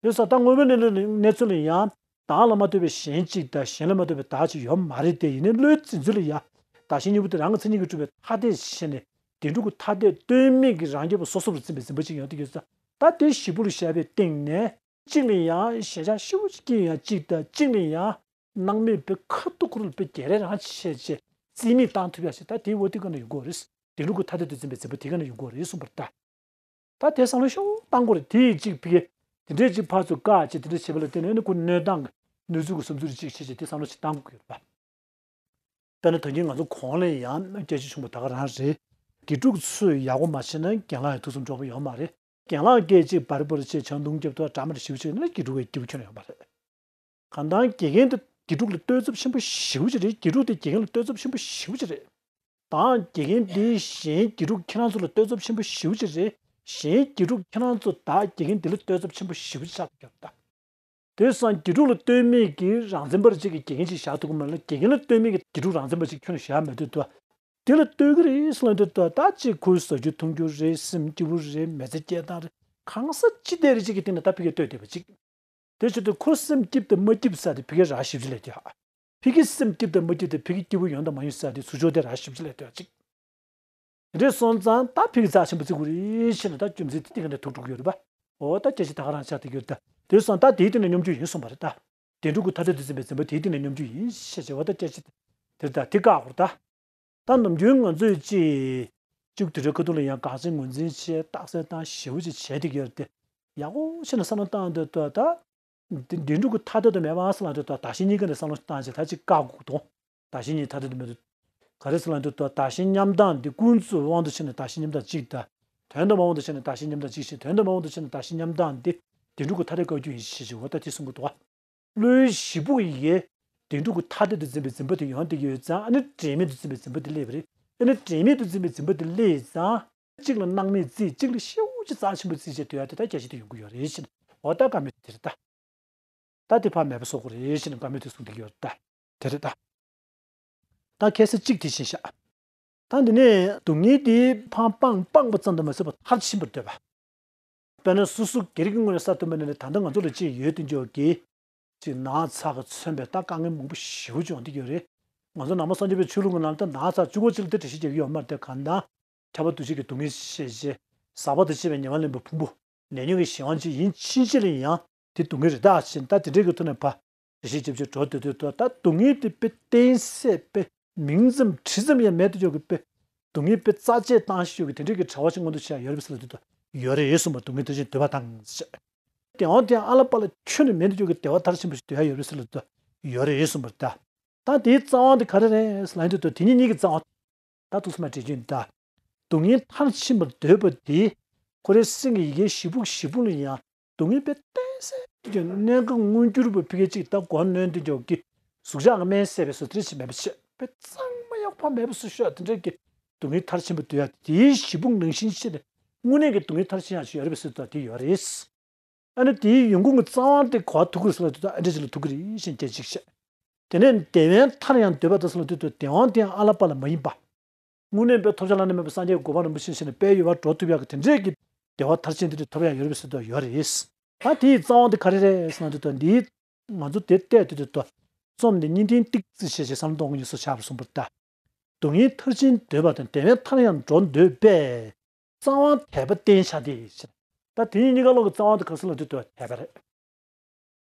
ཡོད་ས། ད་དངོས་པོའི་གནས་ལུགས་གནས་ཚུལ་ལ་ཡང་བདག་ལ་མ་ལྟོས་པའི་གཞན་གཅིག་དང་གཞན་ལ་མ་ལྟོས་པའི་བདག་ཅིག་ཡོད་མ་རེད་དེ། ཡིན་ནའི་བློའི་འཛིན་ཚུལ་ལ་ཡང་བདག་གཞན་གཉིས་པོ་དེ་རང་གི་མཚན་ཉིད་ཀྱིས་གྲུབ་པའི་ཐ་དད་ཅིག་བྱས་ནས་བདེན་གྲུབ་ཀྱི་ཐ་དད་ལྟོས་མེད་ཀྱི་རང་རྐྱ་བ་སོ་སོར་འཛིན་པའི་འཛིན་པ་ཅིག་ཡོང་གི་ཡོད་ས། ད་དེ་གཞི་སྦུག་ལ་བཞག་པའི་སྟེང་ནས་གཅིག་ལ་ཡང་ཞེན་ཆགས་ཞེ་པོ་ཅིག་སྐྱེ་ཡང་གཅིག་དང་། གཅིག་ལ་ཡང་སྣང་མེད་པའི་ཁ་ཐུག་ཁུར་ལ་དཔེ་རྒྱལ་རས་རང་བྱས་བྱས་རྩིས་མེད་བཏང་ཐུབ་ཡ་ཞིག་ད་དེའི་འོ་དེ་ག་ནས་ཡོང་གི་ཡོད་རེད། བདེན་གྲུབ་ཀྱི་ཐ་དད་དུ་འཛིན་པའི་འཛིན་པ་དེ་ག་ནས་ཡོང་གི་ཡོད་རེད་གསུངས་པ་རེད་ད། ད་དེ་བསམ་བློ་ཤོག་བཏང་དགོས་རེད། དེ་ཡིས་གཅིག་ཕ་གི་དེ་འདྲས་གཅིག་ཕར་ཚུར་བཀག་བྱས་དེ་འདྲས་བྱས་པ་ལ་བརྟེན་ནས་ནི་ཁོ་གནོད་སྟངས་ཀྱི་གནོད་འཚེ་གི་བསམ་ཚུལ་གཅིག་བྱས་བྱས་དེ་བསམ་བློ་ཞིག་བཏང་དགོས་ཀྱི་ཡོད་རེད་པ། དཔེར་ན་ད་གིན་ང་ཚོ་གོང་ལ་ཡང་སྐད་ཆ་བྱུང་བ་ད་ག་རང་རེད། དགེ་ཕྲུག་ཚོས་ཡག་པོ་མ་བྱས་ན་རྒན་ལགས་ཡང་ཐུགས་བསམ་འགྲོ་བ་ཡོད་མ་རེད། རྒན་ལགས་སྐད་ཅིག་འབར་འབར་བྱས་ཆང་འཐུང་རྒྱབ་ཐོག་འདྲ་མི་འདྲ་ཞིག་བྱས་ན་དགེ་ཕྲུག་གི་སྐྱིད་པོ་ཁྱོན་ཡོད་མ་རེད། གང་ལྟར་དགེ་རྒན་དེ་དགེ་ཕྲུག་ལ་ལྟོས་ཚབས་ཆེན་པོ་ཞེ་པོ་ཅིག་རེད། དགེ་ཕྲུག་དེ་དགེ་རྒན་ལ་ལྟོས་ཚབས་ཆེན་པོ་ཞེ་པོ་ཅིག་རེད། དང་དགེ་རྒན་དེས་གཞན་དགེ་ཕྲུག་ཁྱེད་རང་ཚོ་ལ་ལྟོས་ཚབས་ཆེན་པོ་ཞེ་པོ་ཅིག་རེད། གཞན་དགེ་ཕྲུག་ཁྱེད་རང་ཚོ་དག་དགེ་རྒན་དེ་ལ་ལྟོས་ཚབས་ཆེན་པོ་ཞེ་པོ་ཅིག་ཆགས་ཀྱི་ཡོད་རེད་ད། དེ་སང་དགེ་ཕྲུག་ལ་ལྟོས་མེད་ཀྱི་རང་བཙན་པ་རེ་ཅིག་གི་དགེ་རྒན་ཅིག་བཞག་ཐུབ་ཀྱི་མ་རེད། དགེ་རྒན་ལ་ལྟོས་མེད་ཀྱི་དགེ་ཕྲུག་རང་བཙན་པ་ཅིག་ཁྱོན་ནས་བཞག་མེད་དུས་དུ། དེ་ལ་ལྟོས་ཀྱི་རེད་ཟེར་ལབ་དུས་དུ་ད་ཅིག་ཁོའི་ཟ་རྒྱུ་འཐུང་རྒྱུ་རེད། སེམས་སྐྱིད་པོ་རེད། མི་ཚེ་སྐྱེལ་སྟངས་རེད། གང་ས་ཅི་བསྡད་རེ་ཅིག་གི་སྟེང་ནས་ད་ཕ་གིར་ལྟོས་བསྡད་པ་ཅིག་དེ་བྱེད་དུས་ཁོ་སེམས་སྐྱིད་དང་མ་སྐྱིད་ཟེར་དེ་ཕ་གིར་རག་ཞིབ་ཅིག་ལས་དེ་ཧ། ཕ་གི་སེམས་སྐྱིད་དང་མ་སྐྱིད་དེ་ཕ་གི་སྐྱིད་པོ་ཡོང་དང་མ་ཡོང་ཟེར་དེ་ཚུར་ཕྱོགས་དེ་རག་ཞིབ་ཅིག་ལས་དེ་ཅིག་དེ་འདྲ་སོང་ཙང་ད་ཕ་གི་རྩ་ཆེན་པོ་བརྩི་དགོས་རེད་ཟེར་ནས་ད་རྒྱུ་མཚན་དེ་ག་ནས་ཐུག་འགྲོ་གི་ཡོད་རེད་པ། འོ་ད་སྐད་ཆ་ད་ག་རང་ཆགས་བསྡད་ཀྱི་ཡོད་རེད་ད། དེ་སོང་ད་དེའི་སྟེང་ནས་སྙོམས་འཇུག་ཡིན་གསུངས་པ་རེད་ད། བདེན་གྲུབ་ཀྱི་ཐ་དད་དུ་འཛིན་པའི་འཛིན་པ་དེའི་སྟེང་ནས་སྙོམས་འཇུག་ཡིན་ཞེས་བྱ་བ་ད་སྐད་ཆ་དེ་རེད་ད། དེ་བཀག་དགོས་རེད་ད། ད་ནམ་རྒྱུན་ང་ཚོས་ཅིག་གཅིག་དེ་འདྲའི་ཁ་ཐུག་ལ་ཡང་དགག་ཆ་ངོས་འཛིན་བྱས་རྟགས་གསལ་བཏང་ཞེ་པོ་ཅིག་བྱས་བསྡད་ཀྱི་ཡོད་རེད་དེ། ཡག་པོ་བྱས་ནས་བསམ་བློ་བཏང་དུས་ད་ད། བདེན་གྲུབ་ཀྱི་ཐ་དད་དུ་མེད་པ་ཟེར་ལབ་དུས་ད་བདག་གཞན་གཉིས་ཀ་ནས་བསམ་བློ་བཏང་བྱས་ད་ཅིག་བཀག་དགོས་དང་། བདག་གཞན་གཉིས་ཐ་དད་དུ་མེད་དུས། ག་རེ་ཟེར་ལབ་དུས་ད་བདག་གཞན་མཉམ་བཏང་འདི་ཀུན་རྫོབ་དབང་དུ་བྱས་ནས་བདག་གཞན་མཉམ་བཏང་གཅིག་དང་། དོན་དམ་པའི་དབང་དུ་བྱས་ནས་བདག་གཞན་མཉམ་བཏང་གཅིག་བྱས། དོན་དམ་པའི་དབང་དུ་བྱས་ནས་བདག་གཞན་མཉམ་བཏང་འདི་བདེན་གྲུབ་ཀྱི་ཐ་དད་བཀའ་བརྒྱུད་ཡིན་ཞེས་བྱ་བ་ད་དེ་གསུང་གི་འདུག་བ། བློའི་གཞི་སྦུག་ཡི་གེ་བདེན་གྲུབ་ཀྱི་ཐ་དད་དུ་འཛིན་པའི་འཛིན་པ་དེ་ཡོང་བསྡད་ཀྱི་ཡོད་ཙང་། ཨ་ནི་དྲན་མེད་དུ་འཛིན་པའི་འཛིན་པ་དེ་སླེབས་པ་རེད། ཨ་ནི་དྲན་མེད་དུ་འཛིན་པའི་འཛིན་པ་དེ་སླེབས་ཙང་། གཅིག་ལ་སྣང་མེད་བརྩི། གཅིག་ལ་ཤེའུ་ཅིག་རྩ་ཆེན་པོ་བརྩི་བྱས་སྡོད་ཡ་དེ་ད་རྒྱ་ཆེ་དུ་ཡོང་གི་ཡོད་རེད་ཟེར། འོ་ད་བཀའ་མོལ་དེ་རེད་ད། ད་དེ་ཕར་མེད་པ་བཟོ་དགོས་རེད་ཟེར་ནས་བཀའ་མོལ་དེ་གསུངས་བསྡད་ཀྱི་ཡོད་རེད་ད། དེ་རེད་ད། ད་ཁ་སང་གཅིག་དེ་ཤེས་ཤག་ད་འདི་ནས་སྡུག་བསྔལ་དེ་ཕར་སྤངས་སྤངས་པ་ཙམ་དུ་མ་ཟད་པར་མཐར་ཕྱིན་པར་འདོད་པ། དཔེར་ན་སོ་སོ་སྒེར་གྱི་ངོས་ནས་བསམ་ཐུབ་པ་ནི་ད་ལྟ་ང་ཚོ་ལ་ཅིག་ཡོད་དེ་འཇོག་གི་ཅིག་ན་ཚ་གིས་མཚོན་པའི་ད་དཀའ་ངལ་མང་པོ་ཞེ་པོ་ཅིག་ཡོང་བསྡད་ཀྱི་ཡོད་རེད། ང་ཚོ་ནང་པ་སངས་རྒྱས་པའི་ཆོས་ལུགས་ཀྱི་ནང་ལ་ད་ན་ཚ་གཅིག་པོ་གཅིག་ལ་ད་འགྲེལ་བཤད་རྒྱག་གི་ཡོད་མ་རེད་དེ། གང་ལྟར་ཁྱབ་པ་འདུ་བྱེད་ཀྱི་སྡུག་བསྔལ་ཤེས་བྱས། ཟག་པ་དང་བཅས་པའི་ཉེ་བར་ལེན་པའི་ཕུང་པོ། ནད་ཉོན་གྱི་གཞན་དབང་ཅན་ཡིན་ཕྱིན་ཆད་ལ་ཡང་དེ་སྡུག་བསྔལ་རེད་ད་ཟེར་ད་དེ་འདྲའི་གི་ཐོག་ནས་ཕར་འགྲེལ་བཤད་རྒྱབ་བྱས་འགྲོ་སྡོད་དུས་ད་སྡུག་བསྔལ་དེ་དཔེ་གཏན་ཚིགས་དཔེ་མིང་ཙམ་དྲི་ཙམ་ཡང་མེད་དུ་འཇོག་གི་དཔེ། སྡུག་བསྔལ་དཔེ་རྩ་ཆད་བཏང་ཞིག་གི་དེ་འདྲའི་གི་གྲྭ་བ་ཞིག་མངོན་དུ་བྱས་ཡོད་རེད་པས་ཟེར་ལབ་དུས་ད་ཡོད་རེད་གསུངས་པ། སྡུག་བསྔལ་མཐར་ཕྱིན་འདོད་པ་དང་ཟེར། བདེན་དབང་དེ་ཡང་ཨ་ལ་པ་ལ་ཁྱོན་ནས་མེད་དུ་འཇོག་གི་བདེ་བ་མཐར་ཕྱིན་པ་ཞིག་འདོད་ཡ་ཡོད་རེད་ཟེར་ལབ་དུས་ད་ཡོད་རེད་གསུངས་པ་རེད་ད། ད་དེའི་རྩ་བ་དེ་ག་རེ་རེད་ཟེར་ལབ་དུས་ད་དེ་གཉིས་གཉིས་ཀྱི་རྩ་བ། ད་ཐུགས་སུ་མ་འདྲེས་རྒྱུ་ཡིན་ད། སྡུག་བསྔལ་མཐར་ཕྱིན་པར་འདོད་པ་དེ། ཁོ་རའི་སེམས་ཀྱི་ཡི་གེའི་གཞི་སྦུག་གཞི་སྦུག་ལ་ཡང་སྡུག་བསྔལ་དཔེ་གཏན་ཚིགས་ཀྱི་གནད་འགག་མངོན་གྱུར་པ་ཕ་གི་ཅིག་ད་མགོ་གནོན་དུ་འཇོག་གི་གཟུགས་ཆག་གི་སྨན་བསད་པའི་བཟོ་འདྲ་ཞིག་མེད་པ་བྱས་པའི་གཙང་མ་ཡག་པ་མེད་པ་བཟོ་ཤོག་དེ་འདྲ་གི་སྡུག་བསྔལ་མཐར་ཕྱིན་པར་འདོད་ཡ་དེའི་གཞི་སྦུག་ནང་བཞིན་བྱས་ནས་དངོས་གནས་ཀྱི་སྡུག་བསྔལ་མཐར་ཕྱིན་ཡག་ཞིག་ཡོད་རེད་པས་ཟེར་ད་དེ་ཡོད་རེད། ཨ་ནི་དེའི་ཡོང་ཁུངས་ཀྱི་རྩ་བ་དེ་ག་པར་ཐུག་གི་རེད་ཟེར་ལབ་དུས་ད་ཨ་འདྲ་ཅིག་ལ་ཐུག་གི་རེད་ཞེས་སྐད་ཅིག་བཤད། དེ་ནས་བདེ་བའི་མཐར་ཡང་འདོད་པ་དང་ཟེར་ལབ་དུས་ད་བདེན་དབང་དེ་ཡང་ཨ་ལ་པ་ལ་མ་ཡིན་པ། དངོས་གནས་དཔེ་ཐོབ་བྱ་བླ་ན་མེད་པའི་སངས་རྒྱས་ཀྱི་གོ་འཕང་རིན་པོ་ཆེ་ཞིག་ནས་དཔལ་ཡོད་པར་འགྲོ་ཐུབ་ཡག་གི་དེ་འདྲས་ཀྱི་བདེ་བ་མཐར་ཕྱིན་དེ་འདྲ་ཐོབ་ཡག་ཡོད་རེད་པས་ཟེར་དུ་ཡོད་རེད། ད་དེའི་རྩ་བ་དེ་ག་རེ་རེད་ཟེར་ན་དེ་དང་འདིའི་ང་ཚོ་དེ་བལྟས་དུས་དེ་དང་རྩོམ་འདི་གཉིས་ལྡན་ཏིག་ཙི་བྱས་བྱས་བསམ་བློ་གཏོང་གི་ཡོད་བཟོ་ཆགས་པར་གསུངས་པར་ལྟ། སྡུག་བསྔལ་མཐར་ཕྱིན་འདོད་པ་དང་བདེ་བའི་མཐར་ཡང་འགྲོ་འདོད་པས། རྩ་བ་དད་པ་བརྟེན་བྱ་སྟེ་ཟེར། ད་དེ་གཉིས་གཉིས་ཀ་ལོག་གི་རྩ་བ་དེ་ག་ཟེར་ལབ་དུས་དེ་དད་པ་རེད།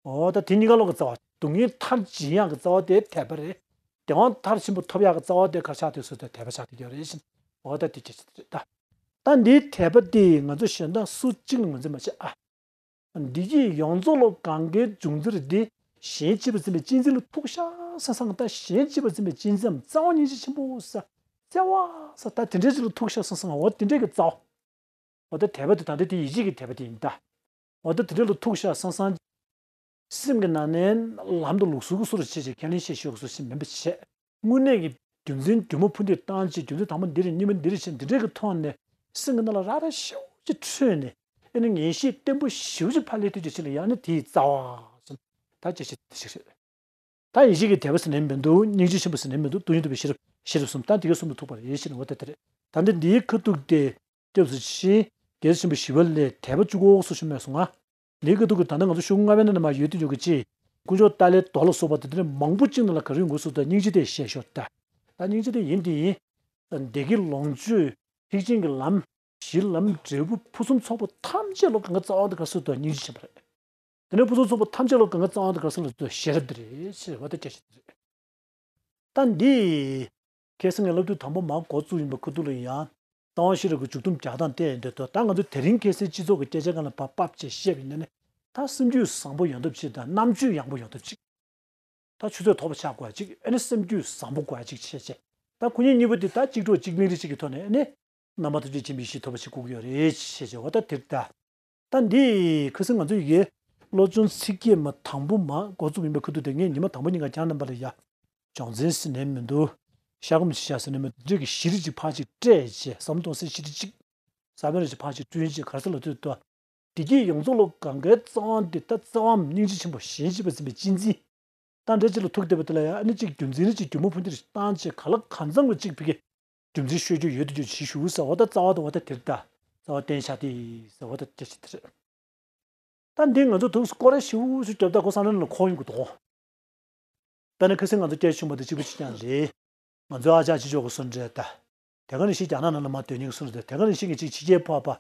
འོ་ད་དེ་གཉིས་ཀ་ལོག་གི་རྩ་བ། སྡུག་བསྔལ་མཐར་འབྱིན་ཡག་གི་རྩ་བ་དེ་དད་པ་རེད། བདེ་བ་མཐར་ཕྱིན་པ་ཐོབ་ཡག་གི་རྩ་བ་དེ་ག་ཆགས་དུས་སུ་དེ་དད་པ་ཆགས་དེ་ཡོད་རེད་ཟེར། འོ་ད་དེ་ཅི་ཞིག་རེད་ད། ད་འདིའི་དད་པ་དེ་ང་ཚོ་གཞན་དག་སུ་གཅིག་ལ་ངོས་འཛིན་མ་བྱེད་ཨ། བདེ་སྐྱིད་ཡོངས་རྫོགས་ལ་གང་གའི་འབྱུང་རྩ་རེད་དེ། གཞན་གཅེས་པར་འཛིན་པའི་གཅེས་འཛིན་ལ་ཐུག་ཤག་སང་སང་ད་གཞན་གཅེས་པར་འཛིན་པའི་གཅེས་འཛིན་རྩ་བ་ཉིད་ཀྱི་ཆེན་པོ་ས། བརྩེ་བ་ས་ད་དེ་འདྲའི་ཅིག་ལ་ཐུག་ཤག་སང་སང་འོ་དེ་འདྲའི་གི་རྩ་བ། འོ་ད་དད་པ་དེ་ད་ལྟ་དེ་ཡིད་ཆེས་ཀྱི་དད་པ་དེ་ཡིན་ད། འོ་ད་དེ་འདྲ་ལ་ཐུག་ཤག་སང་སང་། སེམས་ཀྱི་ནང་ནས་ལམ་དུ་ལུགས་སྲོལ་གྱི་སོ་རུ་བྱེད་ཅིག་ཁས་ལེན་བྱེད་ཤོག་སོ་ཞིག་མིན་པ་བྱས། དངོས་གནས་ཀྱི་རྒྱུ་མཚན་རྒྱུ་མ་ཕུ་འདེད་བཏང་ཅིག་རྒྱུ་མཚན་དང་པོ་འདི་རེད་གཉིས་པ་འདི་རེད་ཅེས་འདི་འདྲའི་གི་ཐོག་ནས་སེམས་ཀྱི་ནང་ལ་ར་ར་ཤོག་ཅིག་འཕྲོས་ནས་ ཨ་ནི་ངེས་ཤེས་བརྟན་པོ་ཞེ་པོ་ཅིག་ཕར་སླེབས་དུས་ཀྱི་ཕྱིར་ལ་ཡང་ནི་དེའི་རྩ་བ་ཟེར། ད་ཅི་ཞིག་དེ་ཞིག་རེད། ད་ཡེ་ཤེས་ཀྱི་དད་པ་ཟེར་ནས་མི་འདུག་སྙིང་རྗེ་ཆེན་པོ་ཟེར་ནས་མི་འདུག་སྟོང་ཉིད་རྟོགས་པའི་ཤེས་རབ་ཤེས་རབ་གསུམ་ད་དེ་ག་གསུམ་དུ་ཐུག་པ་རེད་ཟེར་ནས་འོ་ད་དེ་རེད། ད་འདི་འདིའི་ཁ་ཐུག་དེ་སྐྱབས་སུ་མཆི། རྒྱལ་སྲས་ཆེན་པོ་ཞི་བ་ལྷས་དད་པ་བཅུ་དགུ་སོགས་ཞུ་མེད་སོང་ང་། འདིའི་ཁ་ཐུག་གི་ད་ལྟ་ང་ཚོ་ཤོག་ལྔ་པའི་ནང་ནས་མར་ཡོད་དུ་ཡོད་ཀྱི་ཅི། དཀོན་མཆོག་ཏཱ་ལའི་མདོ་ལ་སོགས་པ་དེ་འདྲ་མང་པོ་གཅིག་ནང་ལ་ག་རེ་ཡོང་གི་སོགས་དང་སྙིང་རྗེ་དེ་བཤད་ཤོག་ད། ད་སྙིང་རྗེ་དེ་ཡིན་དེ་ཡིན། བདེ་དགེ་ལོངས་སྤྱོད་ཐེག་ཆེན་གྱི་ལམ། གཞི་ལམ་འབྲས་བུ་ཕུན་སུམ་ཚོགས་པ་ཐམས་ཅད་ལ་གང་ག་རྩ་བ་དེ་ག་སོགས་དང་སྙིང་རྗེ་ཆེན་པོ་རེད། དེ་ནས་ཕུན་སུམ་ཚོགས་པ་ཐམས་ཅད་ལ་གང་ག་རྩ་བ་དེ་ག་སོགས་ལ་ཤེས་རབ་དེ་རེད་ཅེས་བ་དེ་སྐད་ཆ་དེ་རེད། ད་འདི། ཁ་སང་ངས་ལབ་དུས་དང་པོ་མར་འགོ་བཙུགས་ཡིན་པ་ཁུ་ཐུག་ལ་ཡང་། རྩ་བ་ཤེས་རབ་ཀྱི་མཇུག་སྡོམ་རྒྱག་སྟངས་བལྟས་ཡིན་དུས་ད་ང་ཚོ་དེ་རིང་ཁ་སང་སྤྱི་ཚོགས་ཀྱི་སྐད་ཆ་སྒང་ལ་ཕར་ཕབ་བྱས་བཤད་པ་ཡིན་ན་ནི། ད་སེམས་རྒྱུད་བཟང་པོ་ཡོང་ཐབས་ཅིག་དང་རྣམ་དཔྱོད་ཡངས་པོ་ཡོང་ཐབས་ཅིག་ད་ཆུ་ཚོད་མཐོ་པོ་ཆགས་དགོས་ཅིག་ཨ་ནི་སེམས་རྒྱུད་བཟང་པོ་དགོས་ཅིག་བྱས་བྱས། ད་ཁོ་གཉིས་གཉིས་པོ་དེ་ད་གཅིག་གྲོགས་གཅིག་མིང་རེ་གཅིག་གི་ཐོག་ནས་ཨ་ནི། རྣམ་པ་ཐམས་ཅད་མཁྱེན་པའི་ཡེ་ཤེས་ཐོབ་པ་ཞིག་དགོས་ཀྱི་ཡོད་རེད་བྱས་བྱས་འོ་ད་དེར་ད། ད་འདི་ཁ་སང་ང་ཚོ་ཡི་གེ་བློ་སྦྱོང་ཚིག་བརྒྱད་མ་དང་པོ་མ་འགོ་བཙུགས་ཡིན་པའི་ཁུ་ཐུག་དེ་ངས་ཉི་མ་དང་པོ་ཉིན་ག་ཁྱེད་རྣམ་པ་ལ་ཡ། སྦྱོང་ཚན་ཟེར་ནས་མི་འདུག་ཤ་སྐམ་ཞིག་བཞག་ཟེར་ནས་མི་འདུག་འདྲེ་གི་ཤི་རི་ཅིག་ཕར་ཅིག་སྤྲད་བྱས་བསམ་གཏོང་སའི་ཤི་རི་ཅིག་ས་བོན་རེ་ཅིག་ཕར་ཅིག་བསྐྲུན་བྱས་ག་རེ་ཟེར་ལབ་དུས་ད། བདེ་སྐྱིད་ཡོངས་རྫོགས་ལ་གང་གའི་རྩ་བ་འདི་ད་རྩ་བའམ་སྙིང་རྗེ་ཆེན་པོ་གཞན་གཅེས་པར་འཛིན་པའི་གཅེས་འཛིན། ད་འདྲ་ཅིག་ལ་ཐུག་བསྡད་པ་དེ་ལ་ཡང་ཨ་ནི་གཅིག་རྒྱུ་མཚན་རེ་གཅིག་རྒྱུ་མ་ཕུང་འདིར་བཏང་བྱས་ག་ལ་གང་འཚམ་ལ་གཅིག་ཕ་གི་རྒྱུ་མཚན་ཤོད་རྒྱུ་ཡོད་དུ་རྒྱུ་ཞིག་ཞུ་ཟེར་བ་ད་རྩ་བ་དང་བ་ད་དེར་ད་རྩ་བ་བརྟན་ཤག་དེ་ཟེར་བ་ད་སྐད་ཆ་དེ་རེད། ད་འདི་ང་ཚོ་དུས་སྐོར་ར་ཞིབ་ཞིབ་རྒྱབ་ད་ཁོ་བསམ་བློ་ལ་འཁོར་ཡོང་གི་འདུག་དཔེར་ན་ཁ་སང་ང་ཚོ་སྐད་ཆ་བྱུང་བ་དང་གཅིག་པ་གཅིག་རྐྱང་རེད། ང་ཚོའི་ཨ་ཅག་ཅི་ལྕོགས་གི་སོན་འདྲ་ད། དེ་ག་ནང་བཞིན་རྒྱ་ནག་ནང་ལ་མར་སྡོད་མཁན་གྱི་སོན་འདྲ་དེ་ག་ནང་བཞིན་གྱི་ཅིག་ཕྱི་རྒྱལ་ཕར་ཕར་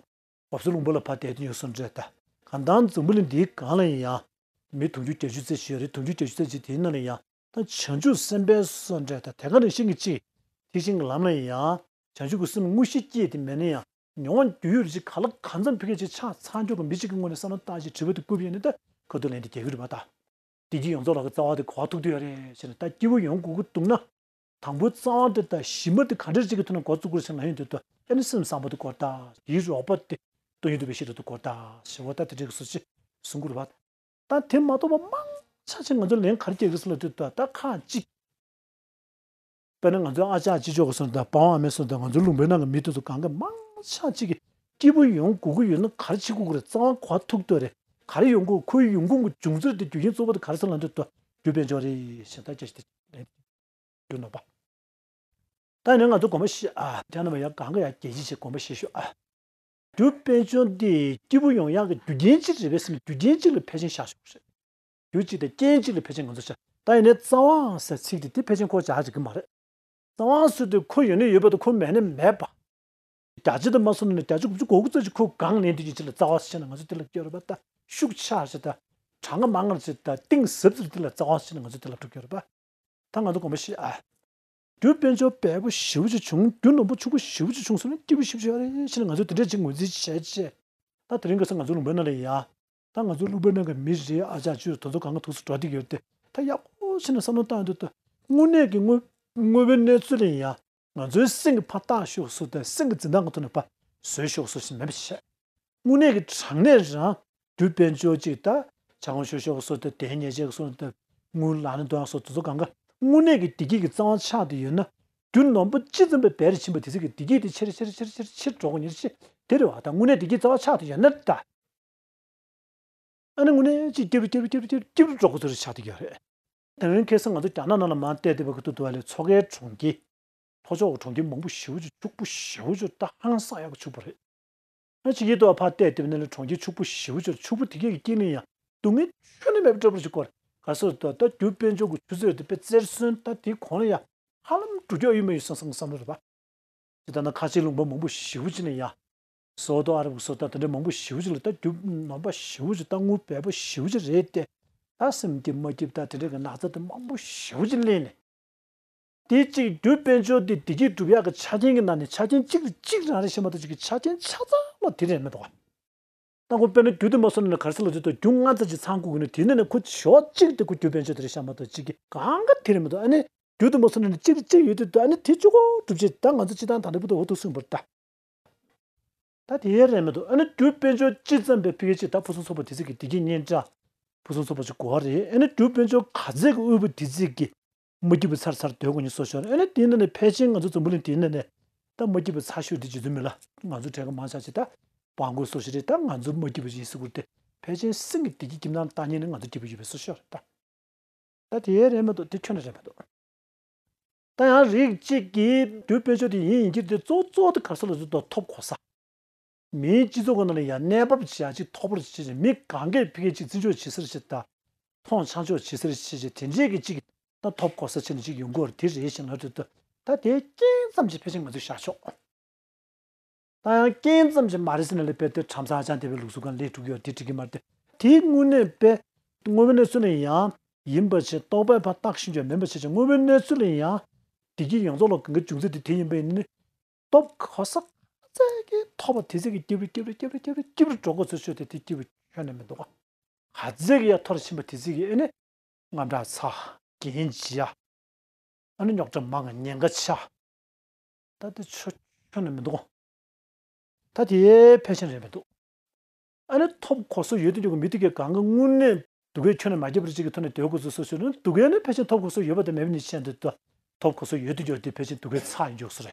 འོབ་ས་ལུང་པ་ལ་ཕར་བསྡད་དུས་ཡོད་སོང་འདྲ་ད། གང་ལྟར་འཛམ་བུ་གླིང་འདིའི་སྒང་ལ་ཡིན་ཡང་། མི་དུང་ཕྱུར་བརྒྱད་ཅུ་ཙམ་ཞིག་ཡོད་རེད། དུང་ཕྱུར་བརྒྱད་ཅུ་ཙམ་ཞིག་དེའི་ནང་ལ་ཡང་ད་བྱང་ཆུབ་སེམས་དཔའི་སོན་འདྲ་ད་དེ་ག་ནང་བཞིན་གྱི་ཅིག་ཐེག་ཆེན་གྱི་ལམ་ལ་ཡིན་ཡང་བྱང་ཆུབ་ཀྱི་སེམས་དངོས་གཞི་སྐྱེས་དེ་མེད་ན་ཡང་མྱོང་བ་རྒྱུས་ཡོད་རེད་ཅིག་ག་ལ་གང་འཚམ་ཕ་གི་ཅིག་ཆགས་ཚར་འགྱོ་གི་མི་གཅིག་གི་ངོས་ནས་བསམ་བློ་བཏང་ཞིག་དྲི་བ་དེ་བཀོད་པ་ཡིན་ན་ད་ཁ་ཐུག་ལན་དེ་རྒྱག་གི་རེད་པ་ད། བདེ་སྐྱིད་ཡོངས་རྫོགས་ལ་གི་རྩ་བ་དེ་ག་པར་ཐུག་དུས་ཡོད་རེད་ཟེར་ནས་ད་སྐྱིད་པོ་ཡོང་དགོས་ཀྱི་འདུག་ན། དང་པོའི་རྩ་བ་དེ་དང་གཞི་མ་དེ་ག་འདྲ་ཅིག་གི་ཐོག་ནས་འགོ་བཙུགས་དགོས་ཟེར་ན་ཡོང་དུས་ད་ཨ་ནི་སེམས་བཟང་པོ་དེ་དགོས་ད། དེའི་རོགས་པ་དེ་སྟོང་ཉིད་རྟོགས་པའི་ཤེས་རབ་དེ་དགོས་ད་ཞེས་པ་ད་དེ་འདྲའི་གི་སོ་ཅི་གསུང་གི་རེད་པ། ད་དེ་མ་གཏོགས་པ་མང་ཆ་ཅིག་ང་ཚོ་ལན་ག་རེ་སྐྱེལ་གི་ཟེར་ལབ་དུས་ད་ད་ཁག་ཅིག་དཔེར་ན་ང་ཚོའི་ཨ་ཅག་ཅི་ལྕོགས་གི་སོན་དང་པ་ཝང་ཨ་མའི་སོན་དང་ང་ཚོའི་ལུང་པའི་ནང་གི་མི་དེ་ཚོ་གང་ག་མང་ཆ་ཅིག་གིས་སྐྱིད་པོ་ཡོང་དགོས་ཀྱི་ཡོད་ན་ག་རེ་བྱེད་དགོས་ཀྱི་རེད། རྩ་བ་ག་པར་ཐུག་འདོད་རེད། ག་རེ་ཡོང་དགོས་ཁོའི་ཡོང་ཁུངས་ཀྱི་འབྱུང་ཚུལ་དེ་རྒྱུ་རྐྱེན་གཙོ་བོ་དེ་ག་རེ་ཟེར་ལབ་འདོད་དོ་རྒྱུ་དཔལ་འབྱོར་རེད་ཞེས་ད་སྐད་ཆ་དེ་རེད། རྒྱུ་ནོར་པ། ད་ཡིན་ན་ང་ཚོ་དགོངས་པ་བཞེས་ཨ་དེ་ནས་མ་ཡ་གང་ག་ཡ་རྒྱལ་སྤྱི་ཞིག་དགོངས་པ་བཞེས་ཤོག་ཨ། རྒྱུ་དཔལ་འབྱོར་འདི་སྐྱིད་པོ་ཡོང་ཡག་གི་རྒྱུ་རྐྱེན་གཅིག་རེད་པས་ཟེར་ནས་རྒྱུ་རྐྱེན་གཅིག་ལ་ཕལ་ཆེར་བཞག་ཤོག་ཟེར། རྒྱུ་གཅིག་དང་རྐྱེན་གཅིག་ལ་ཕལ་ཆེར་ང་ཚོ་བཞག་ད་ཡིན་ནའི་རྩ་བའང་ཟེར་ཚིག་དེ་དེ་ཕལ་ཆེར་ཁོ་བཞག་འཇིག་གི་མ་རེད། རྩ་བའང་ཟེར་དུས་ཁོ་ཡོད་ན་ཡོད་པ་དང་ཁོ་མེད་ན་མེད་པ། བརྒྱ་ཆ་དུ་མ་སོང་ན་བརྒྱ་ཆ་དགུ་བཅུ་གོ་དགུ་ཙམ་ཅིག་ཁོ་གང་ལེན་དུས་ཀྱི་ཕྱིར་ལ་རྩ་བ་ཟེར་ན་ང་ཚོ་དེ་ལ་སྐྱོ་རེད་པ་ད་ཤུགས་ཆག་ཟེར་ད། གྲངས་ཀ་མང་ང་ཟེར་ད་གཏིང་ཟབ་ཟེར་དེ་ལ་རྩ་བ་ཟེར་ན་ང་ཚོ་དེ་ལ་འགྲོ་སྐྱོ་རེད་པ། ད་ང་ཚོ་དགོངས་པ་བཞེས་ཨ། རྒྱུ་དཔལ་འབྱོར་འབེལ་པོ་ཞེ་པོ་ཅིག་བྱུང་རྒྱུ་ནོར་བུ་ཕྱུག་པོ་ཞེ་པོ་ཅིག་བྱུང་སོང་ན་སྐྱིད་པོ་ཞེ་པོ་ཅིག་ཡོད་རེད་ཟེར་ནས་ང་ཚོ་དེ་འདྲས་ཅིག་ངོས་འཛིན་བྱས་བྱས། ད་དེ་རིང་ཁ་སང་ང་ཚོ་ལུང་པའི་ནང་ལ་ཡ། ད་ང་ཚོ་ལུང་པའི་ནང་གི་མི་རེད་ཨ་ཅག་ཅུ་དེ་ཚོ་གང་ག་ཐུགས་སུ་འགྲོ་བསྡད་ཡོད་དེ། ད་ཡག་པོ་བྱས་ནས་བསམ་བློ་བཏང་ཡོང་དུས་ད། དངོས་གནས་ཀྱི་དངོས་དངོས་པོའི་གནས་ཚུལ་ལ་ཡ། ང་ཚོའི་སེམས་ཀྱི་ཕར་བལྟ་ཤོག་ཟེར་དང་སེམས་ཀྱི་འཛིན་སྟངས་ཀྱི་ཐོག་ནས་ཕར་བཟོས་ཤོག་ཟེར་ཞིག་མེད་པ་བྱས། དངོས་གནས་ཀྱི་དྲང་གནས་རང་རྒྱུ་དཔལ་འབྱོར་གཅིག་དང་ཇ་ཁང་ཆུ་ཤོག་སོགས་དང་དེའི་ཉེས་ཆད་སོགས་དང་དངུལ་ལག་ནས་འདོན་སོགས་དེ་ཚོ་གང་ག་དངོས་གནས་ཀྱི་བདེ་སྐྱིད་ཀྱི་རྩ་བ་ཆགས་ཏེ་ཡོད་ན་རྒྱུ་ནོར་བུ་ཅི་ཙམ་པའི་བེད་ཕྱིན་པ་དེ་ཚོ་གི་བདེ་སྐྱིད་དེ་ཆེར་ཆེར་ཆེར་ཆེར་ཆེར་འགྲོ་གི་ཉེར་ཆེ་དེ་རེད་བ། ད་དངོས་གནས་བདེ་སྐྱིད་རྩ་བ་ཆགས་ཏེ་ཡོད་ན་ད། ཨ་ནི་དངོས་གནས་ཅིག་སྐྱིད་པོ་སྐྱིད་པོ་སྐྱིད་པོ་སྐྱིད་པོ་སྐྱིད་པོ་འགྲོ་དགོས་ཚོད་ཆགས་ཏེ་ཡོད་རེད། དེ་རིང་ཁ་སང་ང་ཚོ་རྒྱ་ནག་ནང་ལ་མར་བལྟས་བསྡད་པ་གི་ཐུག་འདུག་བ་ལས་མཚོ་ཁའི་གྲོང་ཁྱེར། ལྷོ་ཕྱོགས་ཀྱི་གྲོང་ཁྱེར་མང་པོ་ཞེ་པོ་ཅིག་ཕྱུག་པོ་ཞེ་པོ་ཅིག་ད་ཧང་སང་ཡག་གི་ཕྱུག་པོ་རེད། ཨ་ཕྱི་རྒྱལ་དུ་ཕར་བལྟས་བསྡད་ན་ལས་གྲོང་ཁྱེར་ཕྱུག་པོ་ཞེ་པོ་ཅིག་ཕྱུག་པོ་དེ་གས་ཀྱི་དཀྱིལ་ནས་ཡང་སྡུག་བསྔལ་ཁྱོན་ནས་མེད་པ་འདྲ་པོ་ཞིག་སྐོར་ག་སོ་ད་ད་རྒྱུ་དཔལ་འབྱོར་གྱི་ཆུ་ཚད་དེ་དཔེ་རྩེར་སོན་ད་དེའི་གོང་ལ་ཡང་ཧ་ལམ་འགྲོ་རྒྱུ་ཡོད་མ་ཡོད་བསམ་བསམ་བསམ་བློ་རེད་པ། ཇི་ལྟར་ན་ཁ་ཆེའི་ལུང་པ་མང་པོ་ཞེ་པོ་ཅིག་ནས་ཡང་། སོ་ཏོ་ཨ་རབ་ཀྱི་སོ་ཏོ་དེ་འདྲ་མང་པོ་ཞེ་པོ་ཅིག་ལ་ད་རྒྱུ་ནོར་པ་ཞེ་པོ་ཅིག་ད་དངུལ་འབེལ་པོ་ཞེ་པོ་ཅིག་རེད་དེ། ད་སེམས་སྐྱིད་མ་སྐྱིད་ད་དེ་འདྲ་གི་ན་ཚ་དེ་མང་པོ་ཞེ་པོ་ཅིག་ལེན་ནས། དེ་གཅིག་རྒྱུ་དཔལ་འབྱོར་དེ་བདེ་སྐྱིད་སྒྲུབ་ཡག་གི་ཆ་རྐྱེན་གྱི་ནང་ནས་ཆ་རྐྱེན་གཅིག་རེ་གཅིག་རང་རེད་ཤེས་མ་གཏོགས་གཅིག་གི་ཆ་རྐྱེན་ཆ་ཚང་མ་དེ་རེད་མི་འདུག་ག་ད་ཁོ་དཔེར་ན་རྒྱུ་དེ་མ་སོང་ན་ག་རེ་ཟེར་ལབ་དུས་ད་རྒྱུ་ལྔ་ཙམ་ཅིག་ཚང་དགོས་ཀྱི་ནི་དེ་ནས་ནི་ཁོ་ཞོགས་གཅིག་དེ་ཁོ་རྒྱུ་དཔལ་འབྱོར་དེ་རེད་ཤེས་མ་གཏོགས་གཅིག་གི་གང་ག་དེ་རེད་མི་འདུག་ཨ་ནི་རྒྱུ་དེ་མ་སོང་ན་ནི་གཅིག་གཅིག་ཡོད་དུས་ད་ཨ་ནི་དེ་གཅིག་པོ་སྒྲུབ་བྱེད་ད་ང་ཚོ་སྤྱི་བཏང་ད་ལྟ་བུ་ད་འོ་ཐུག་སུན་པར་ད། ད་དེ་ཡས་རེད་མི་འདུག་ཨ་ནི་རྒྱུ་དཔལ་འབྱོར་ཅི་ཙམ་པའི་ཕ་གི་ཅིག་ད་ཕུན་སུམ་ཚོགས་པ་དེ་ཚོ་གི་བདེ་སྐྱིད་སྙན་གྲགས་ཕུན་སུམ་ཚོགས་པ་ཅིག་དགོས་པ་རེད། ཨ་ནི་རྒྱུ་དཔལ་འབྱོར་ག་ཚད་ཀྱི་དབུལ་པོ་དེ་ཚོ་གི་མ་སྐྱིད་པ་ཚར་ཚར་སྡོད་དགོས་ཉེན་བཟོ་ཤོར་ཨ་ནི་དེ་ནས་ནི་ཕལ་ཆེར་ང་ཚོ་འཛམ་བུ་གླིང་དེའི་ནང་ནས་ད་མ་སྐྱིད་པ་ཚ་ཤོས་དེ་ཇི་ཚོད་མིན་ལ་ང་ཚོ་གྲས་ཀ་མང་ཆ་ཅིག་ད་ སྤྲང་པོ་སོགས་ཞིག་རེད། ད་ང་ཚོ་མ་སྐྱིད་པ་ཞིག་ཟེར་དགོས་རེད་དེ། ཕལ་ཆེར་སེམས་ཀྱི་བདེ་སྐྱིད་སྐྱིད་སྣང་བཏང་མཁན་ནི་ང་ཚོ་སྐྱིད་པོ་ཡོད་པའི་བཟོ་ཤོག་རེད་ད། ད་དེ་རེད་མ་གཏོགས་དེ་ཁྱོན་ནས་རེད་མ་གཏོགས། ད་ཡང་རིགས་གཅིག་གིས་དུས་དཔལ་འབྱོར་དེ་ཡིན་ཡིན་གྱི་དེ་གཙོ་གཙོ་དེ་ག་རེ་ཟེར་ལབ་དུས་ཐོབ་གོ་ས། མིའི་སྤྱི་ཚོགས་ཀྱི་ནང་ལ་ཡང་གནས་བབ་ཅིག་ཡང་ཅིག་མཐོ་པོར་བྱེད་ཅིག་མི་གང་གས་ཕ་གིར་ཅིག་བརྩི་འཇོག་བྱེད་ས་རེད་ཅེས་དང་། མཐོང་ཆ་འཇོག་བྱེད་ས་རེད་ཅེས་ཅིག་དེ་འདྲས་ཀྱི་ཅིག་ད་ཐོབ་གོ་ས་ཆེ་ནས་ཅིག་ཡོང་གི་ཡོད་རེད། དེ་རེད་ཞེས་ལབ་དུས་ད་དེ་རྐྱེན་ཙམ་ཅིག་ཕལ་ཆེར་ང་ཚོས་བཞག་ཆོག་ད་ཡང་རྐྱེན་ཙམ་ཞིག་མ་རེད་ཟེར་ན་ལས་དཔེ་དེ་ཁྲམ་ས་ཧ་ཅང་དེ་བའི་ལུགས་སྲོལ་གང་ལས་འགྲོ་གི་ཡོད་དེ་འགྲིག་གི་མ་རེད་དེ། དེའི་དངོས་གནས་དཔེ་དངོས་པོའི་གནས་ཚུལ་ལ་ཡང་ཡིན་པ་བྱས་རྟོག་པས་ཕར་བརྟགས་ཤིང་བྱས་མིན་པ་བྱས་ཀྱང་དངོས་པོའི་གནས་ཚུལ་ལ་ཡང་བདེ་སྐྱིད་ཡོངས་རྫོགས་ལ་གང་གི་འབྱུང་རྩིས་དེ་དེ་ཡིན་པ་ཡིན་ན་ནི། སྟོབས་གོ་ས་ག་ཚད་ཀྱིས་མཐོ་བ་དེ་ཚད་ཀྱིས་སྐྱིད་པོ་སྐྱིད་པོ་སྐྱིད་པོ་སྐྱིད་པོ་སྐྱིད་པོ་འགྲོ་དགོས་ཚུལ་ཤོད་དེ་དེ་སྐྱིད་པོ་ཁྱོན་ནས་མི་འདུག་ག་ག་ཚད་ཀྱིས་ཡར་མཐོ་རུ་ཕྱིན་པ་དེ་ཚད་ཀྱིས་ཨེ་ནི། དངངས་སྐྲག་ཚ། འགན་ལྗི་ཡ། ཨ་ནི་རྙོག་དྲ་མང་ཉེན་ཁ་ཆེ། ད་དེ་ཆོ་ཁྱོན་ནས་མི་འདུག་ད་དེ་ཕལ་ཆེར་རེད་མི་འདུག་ཨ་ནི་ཐོབ་གོ་ས་ཡོད་དུ་འཇོག་གི་མི་དེ་གས་གང་གི་དངོས་གནས་སྡུག་གས་ཁྱོན་ནས་མ་བརྒྱབ་པར་ཅིག་གི་ཐོག་ནས་སྡོད་དགོས་ཚུལ་སོ་སོ་ནི་སྡུག་གས་ནི་ཕལ་ཆེར་ཐོབ་གོ་ས་ཡོད་པ་དང་མེད་པ་གཉིས་ཆད་འདུག་ད་ཐོབ་གོ་ས་ཡོད་དུ་འཇོག་དེ་ཕལ་ཆེར་སྡུག་གས་ཚ་ཡིན་འཇོག་ས་རེད།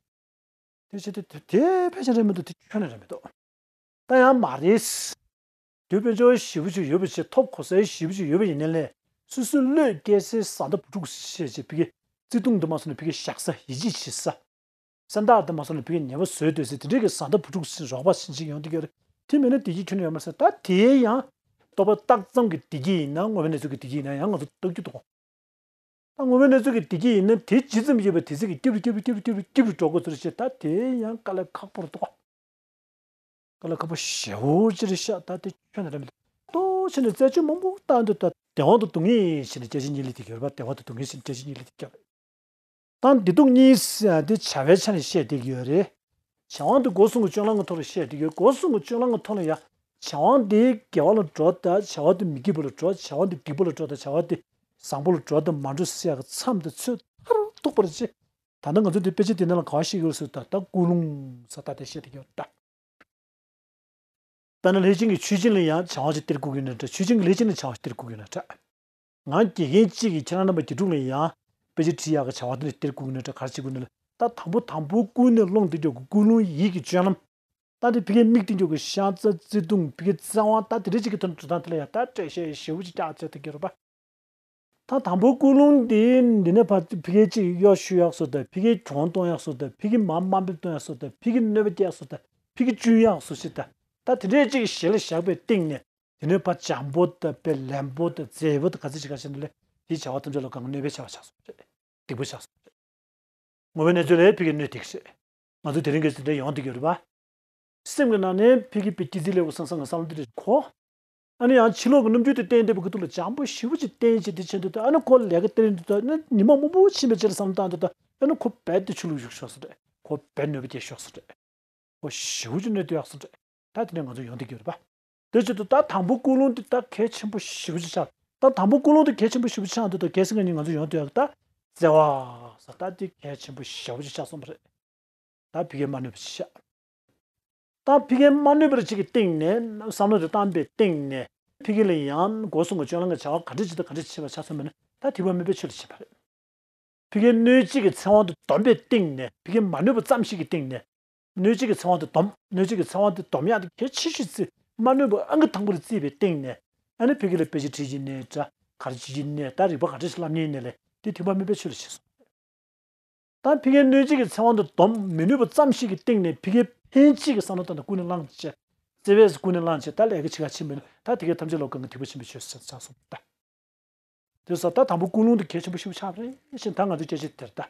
དེ་བྱས་ཏེ་དེ་དེ་ཕལ་ཆེར་རེད་མི་འདུག་དེ་ཁྱོན་ནས་རེད་མི་འདུག་ད་ཡང་མ་རེད། དུས་དཔལ་འབྱོར་ཞེ་པོ་ཅིག་ཡོད་པ་བྱས་ཐོབ་གོ་སའི་ཞེ་པོ་ཅིག་ཡོད་པ་ཡིན་ནའི་ལས་སོ་སོའི་བློས་བཀལ་སའི་བཟའ་ཟླ་བུ་ཕྲུག་བཤད་བྱས་ཕ་གི་བརྩེ་དུང་འདི་མ་སོང་ནས་ཕ་གི་བཞག་ས་ཡིད་ཆེས་བྱེད་ས། སེམས་ཐག་འདི་མ་སོང་ནས་ཕ་གི་ཉེ་བ་བཟོས་སྡོད་ས་དེ་འདྲའི་གི་བཟའ་ཟླ་བུ་ཕྲུག་ཅིག་རོགས་པ་བྱིན་ཅིག་ཡོང་དུས་ཀྱི་རེད། དེ་མིན་ན་བདེ་སྐྱིད་ཁྱོན་ནས་ཡོད་མ་རེད་ཟེར། ད་དེ་ཡང་རྟོག་པ་བཏགས་ཙམ་གྱི་བདེ་སྐྱིད་ཡིན་ན་དངོས་པོའི་གནས་ཚུལ་གྱི་བདེ་སྐྱིད་ཡིན་ན་ཡང་ང་ཚོ་ལྟ་རྒྱུ་འདུག་ད་དངོས་པོའི་གནས་ཚུལ་གྱི་བདེ་སྐྱིད་ཡིན་ན་དེ་ཇི་ཙམ་ཡོད་པ་དེ་ཙམ་གྱིས་སྐྱིད་རུ་སྐྱིད་རུ་སྐྱིད་རུ་སྐྱིད་རུ་སྐྱིད་རུ་འགྲོ་དགོས་ཚུལ་བཤད། ད་དེ་ཡང་དཀའ་ལས་ཁག་པོ་རེད་འདུག་དཀའ་ལས་ཁག་པོ་ཞེ་པོ་ཅིག་རེད་ཤག་ད་དེ་ཁྱོན་ནས་རེད་མི་འདུག་ཏོག་ཙམ་ནས་རྩད་གཅོད་མང་པོ་བཏང་དུས་ད་བདེ་བ་དང་སྡུག་བསྔལ་ཞེས་ནས་སྐད་ཆ་གཉིས་སླེབས་བསྡད་ཀྱི་ཡོད་རེད་པ། བདེ་བ་དང་སྡུག་བསྔལ་ཞེས་ནས་སྐད་ཆ་གཉིས་སླེབས་བསྡད་ཀྱི་ཡོད་རེད། ད་བདེ་སྡུག་གཉིས་ཟེར་ཡ་དེ་བྱ་བའི་ཆ་ནས་བཤད་བསྡད་ཀྱི་ཡོད་རེད། བྱ་དབང་དེ་སྒོ་གསུམ་གྱི་སྤྱོད་ལམ་གྱི་ཐོག་ལ་བཤད་བསྡད་ཀྱི་ཡོད། སྒོ་གསུམ་གྱི་སྤྱོད་ལམ་གྱི་ཐོག་ལ་ཡ་བྱ་དབང་དེ་དགེ་བ་ལ་འགྲོ་དང་བྱ་བ་དེ་མི་དགེ་བ་ལ་འགྲོ། བྱ་བ་དེ་སྡིག་པ་ལ་འགྲོ་དང་བྱ་བ་དེ་བཟང་པོ་ལ་འགྲོ་དང་མ་འགྲོ་ཟེར་ཡ་གི་མཚམས་དེ་ཚོད་མཐར་ཐུག་པར་བྱེད། ད་ནི་ང་ཚོ་འདི་དཔེ་ཆ་འདི་ནང་ལ་ག་བ་ཤེས་ཀྱི་ཡོད་ཟེར་ད་ལྟ་ཀུན་སློང་ཟེར་ད་དེ་བཤད་བསྡད་ཀྱི་ཡོད་ད། དཔེར་ན་ལྷས་བྱིན་གྱིས་ཆོས་སྦྱིན་ལ་ཡང་བྱ་དབང་ཞིག་སྟེར་དགོས་ཀྱི་ཡོད་ན་འདྲ། ཆོས་སྦྱིན་གྱིས་ལྷས་བྱིན་ལ་བྱ་དབང་ཞིག་སྟེར་དགོས་ཀྱི་ཡོད་ན་འདྲ། ང་དགེ་རྒན་གཅིག་གིས་ཁྱེད་རང་རྣམ་པ་དགེ་ཕྲུག་ལ་ཡང་དཔེ་ཆ་ཁྲིད་ཡག་གི་བྱ་བ་དེ་འདྲ་སྟེར་དགོས་ཀྱི་ཡོད་ན་འདྲ། ག་རེ་བྱེད་དགོས་ན་ལ། ད་དང་པོ་དང་པོ་ཀུན་ནས་སློང་བསྡད་རྒྱུ་གི་ཀུན་སློང་ཡིད་ཀྱི་སྤྱོད་ལམ། ད་དེ་ཕ་གིའི་མིག་སྟེང་རྒྱུ་གི་ཤ་ཚ་བརྩེ་དུང་ཕ་གིའི་བརྩེ་དབང་ད་དེ་འདྲ་ཅིག་གི་ཐོག་ནས་འགྲོ་སྟངས་དེ་ལ་ཡང་ད་འགྲེལ་བཤད་ཞེ་པོ་ཅིག་རྒྱག་བྱས་བསྡད་ཀྱི་རེད་པ། ད་དང་པོའི་ཀུན་སློང་འདི་འདི་ནས་ཕར་ཕ་གིར་ཅིག་གཡོ་ཞུ་ཡག་བཟོ་དང་ཕ་གིར་གྱོང་གཏོང་ཡག་བཟོ་དང་ཕ་གིར་མར་དམའ་འབེབས་གཏོང་ཡག་བཟོ་དང་ཕ་གིར་གནོད་པ་སྐྱེལ་ཡག་བཟོ་དང་ཕ་གིར་གཅུན་ཡག་བཟོ་ཞིག་དང་ད་དེ་འདྲས་ཅིག་ཞེ་ལ་བཞག་པའི་སྟེང་ནས་དེ་ནས་ཕར་བྱམས་པོ་དང་དཔེ་ལན་པོ་དང་མཛེས་པོ་དང་ག་ཚོད་ཅིག་ག་ཞིག་འདི་ལས་དེའི་བྱ་བ་ཐམས་ཅད་ལ་གང་གནོད་པའི་བྱ་བ་ཆགས་སོང་རེད། སྡིག་པ་ཆགས་སོང་རེད། དངོས་པོའི་གནས་ཚུལ་ལས་ཕ་གིར་གནོད་སྡིག་རེད། ང་ཚོ་དེ་རིང་གི་འཛིན་གྲྭ་ཡོང་བསྡད་ཀྱི་ཡོད་རེད་པ། སེམས་ཀྱི་ནང་ནས་ཕ་གི་དཔེ་སྐྱིད་ཚིག་ལེགས་པོ་བསམ་བསམ་ང་བསམ་བློ་འདི་རེད་གོ། ཨ་ནི་ཡང་ཕྱི་ལོགས་ཀྱི་རྣམ་འགྱུར་དེ་བསྟན་བསྡད་པའི་ཁ་ཐུག་ལ་བྱམས་པོ་ཞེ་པོ་ཅིག་བསྟན་བྱས་དེ་བྱས་འདུག་ད་ཨ་ནི་ཁོ་ལས་ཀ་སྟེར་འདུག་ད་ཨ་ནི་ཉི་མ་མང་པོ་ཕྱིན་པའི་རྗེས་ལ་བསམ་བློ་བཏང་འདུག་ད་ཨ་ནི་ཁོ་རྦད་དེ་ཆུ་ལུག་བཞུགས་ཤོག་ཟེར་རེད། ཁོ་རྦད་གནོད་པ་སྐྱེལ་ཤོག་ཟེར་རེད། ཁོ་ཞེ་པོ་ཅིག་གནོད་དེ་ཡག་ཟེར་རེད། ད་དེ་ནས་ང་ཚོ་ཡོང་བསྡད་ཀྱི་ཡོད་རེད་པ། དེ་བྱས་འདུག་ད་དང་པོ་ཀུན་སློང་འདི་ད་གལ་ཆེན་པོ་ཞེ་པོ་ཅིག་ཆགས། ད་དང་པོ་ཀུན་སློང་འདི་གལ་ཆེན་པོ་ཞེ་པོ་ཆགས་འདུག་ད་གལ་སྲིད་ང་གཉིས་ང་ཚོ་ཡོང་བསྡད་ཡག་ད་བརྩེ་བ་ཟེར་ད་འདི་གལ་ཆེན་པོ་ཞེ་པོ་ཅིག་ཆགས་སོང་བ་རེད། ད་ཕ་གིར་མ་གནོད་པ་ཅིག་བྱ། ད་ཕ་གིར་མ་གནོད་པར་ཅིག་གི་སྟེང་ནས་བསམ་བློ་དེ་བཏང་པའི་སྟེང་ནས་ཕ་གི་ལ་ཡང་སྒོ་གསུམ་གྱི་སྤྱོད་ལམ་གྱི་བྱ་བ་ག་འདྲ་ཅིག་དང་ག་འདྲ་ཅིག་བྱེད་པ་ཆགས་སོང་མིན་ན་ད་ཐེག་པ་དམན་པའི་ཆོས་ལ་ཕྱིན་པ་རེད། ཕ་གིར་གནོད་བྱེད་ཀྱི་ཚེ་དབང་དེ་སྡོམ་པའི་སྟེང་ནས་ཕ་གིར་མ་གནོད་པ་ཙམ་ཞིག་གི་སྟེང་ནས་གནོད་བྱེད་ཀྱི་ཚེ་དབང་དེ་སྡོམ། གནོད་བྱེད་ཀྱི་ཚེ་དབང་དེ་སྡོམ་ཡག་དེ་གལ་ཆེ་ཤོས་བརྩི། མ་གནོད་པ་ཨང་ཀི་དང་པོ་རེ་བརྩིས་པའི་སྟེང་ནས་ཨ་ནི་ཕ་གི་ལ་དཔེ་ཆ་ཁྲིད་ཀྱི་ནའི་འདྲ་ག་རེ་བྱེད་ཀྱི་ནའི་ད་རིག་པ་ག་འདྲ་ཞིག་བསླབ་མཁན་ནའི་ལས་དེ་ཐེག་པ་དམན་པའི་ཆོས་ལ་ཕྱིན་སོང་། ད་ཕ་གིར་གནོད་བྱེད་ཀྱི་ཚེ་དབང་དུ་སྡོམ་མི་ནུས་པ་ཙམ་ཞིག་གི་སྟེང་ནས་ཕ་གིར་ཕན་ཆེད་ཀྱི་བསམ་བློ་བཏང་ནས་ཀུན་ནས་བསླངས་བྱས། བརྩེ་བས་ཀུན་ནས་བསླངས་བྱས་ད་ལས་ཀ་བྱེད་ག་ཕྱིན་པ་ཡིན་ན་ད་དེ་གའི་ཐམས་ཅད་ལ་གང་གི་ཐེག་པ་ཆེན་པོའི་ཆོས་ཟེར་ཆགས་སོང་ད། དེ་སོགས་ད་དང་པོ་ཀུན་སློང་དེ་གལ་ཆེན་པོ་ཞིག་ཆགས་རེད་ཞེས་ད་ང་ཚོས་སྐད་ཆ་དེར་ད།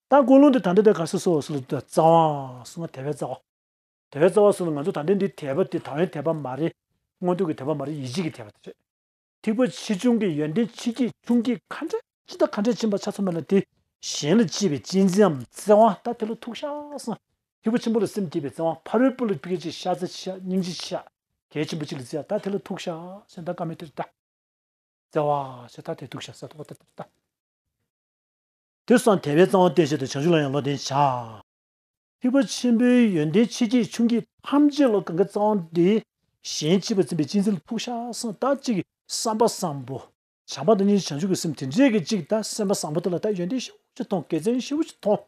ད་ཀུན་སློང་དེ་ད་འདི་ད་ག་སེ་སོ་སོ་ལ་ད་རྩ་བ་སོང་ན་དད་པའི་རྩ་བ། དེ་བས་རྩ་བ་སོགས་ལ་ང་ཚོ་ད་ལྟའི་འདི་དད་པ་དེ་ད་ཡོན་དད་པ་མ་རེད། མངོན་མཐོ་གི་དད་པ་མ་རེད། ཡིད་ཆེས་ཀྱི་དད་པ་དེ་རེད། ཐེག་པ་ཆེ་ཆུང་གི་ཡོན་ཏན་ཆེ་སྐྱེས་ཆུང་སྐྱེས་ག་འདྲ་ཅི་ལྟར་ག་འདྲ་ཕྱིན་པ་ཆ་ཚང་མ་ལ་དེ་གཞན་ལ་གཅེས་པའི་གཅེས་འཛིན་འམ་བརྩེ་བ་ད་དེ་ལ་ཐུག་ཤག་སོང་། ཐེག་པ་ཆེན་པོ་ལ་སེམས་བསྐྱེད་པའི་བརྩེ་བ་ཕ་རོལ་པོ་ལ་ཕ་གི་ཅིག་ཤ་ཚ་ཆེ་ཤག་སྙིང་རྗེ་ཆེ་ཤག་གལ་ཆེན་པོ་ཅིག་ལ་བརྩི་ཡག་ད་དེ་ལ་ཐུག་ཤག་སོང་ད་བཀའ་མོལ་དེ་རེད་ད། བརྩེ་བ་ཞེས་ད་དེ་ཐུག་ཤག་ཟེར་ཐུག་པ་དེ་རེད་ད། དེ་སོང་དད་པའི་རྩ་བ་བརྟན་བྱེད་དུ་བྱང་ཆུབ་ལ་ཡང་བློ་ལྡན་བྱ། ཐེག་པ་ཆེན་པོའི་ཡོན་ཏན་ཆེ་སྐྱེས་ཆུང་སྐྱེས་ཐམས་ཅད་ལ་གང་གི་རྩ་བ་འདི་གཞན་གཅེས་པར་འཛིན་པའི་གཅེས་འཛིན་ལ་ཐུག་ཤག་སོང་ད་ཅིག་བསམ་པ་བཟང་པོ། བྱམས་པ་དང་སྙིང་རྗེ་བྱང་ཆུབ་ཀྱི་སེམས་དེ་འདྲས་ཀྱི་ཅིག་ད་སེམས་པ་བཟང་པོ་དེ་ལ་ད་ཡོན་ཏན་ཞེ་པོ་ཅིག་མཐོང་དགེ་མཚན་ཞེ་པོ་ཅིག་མཐོང་།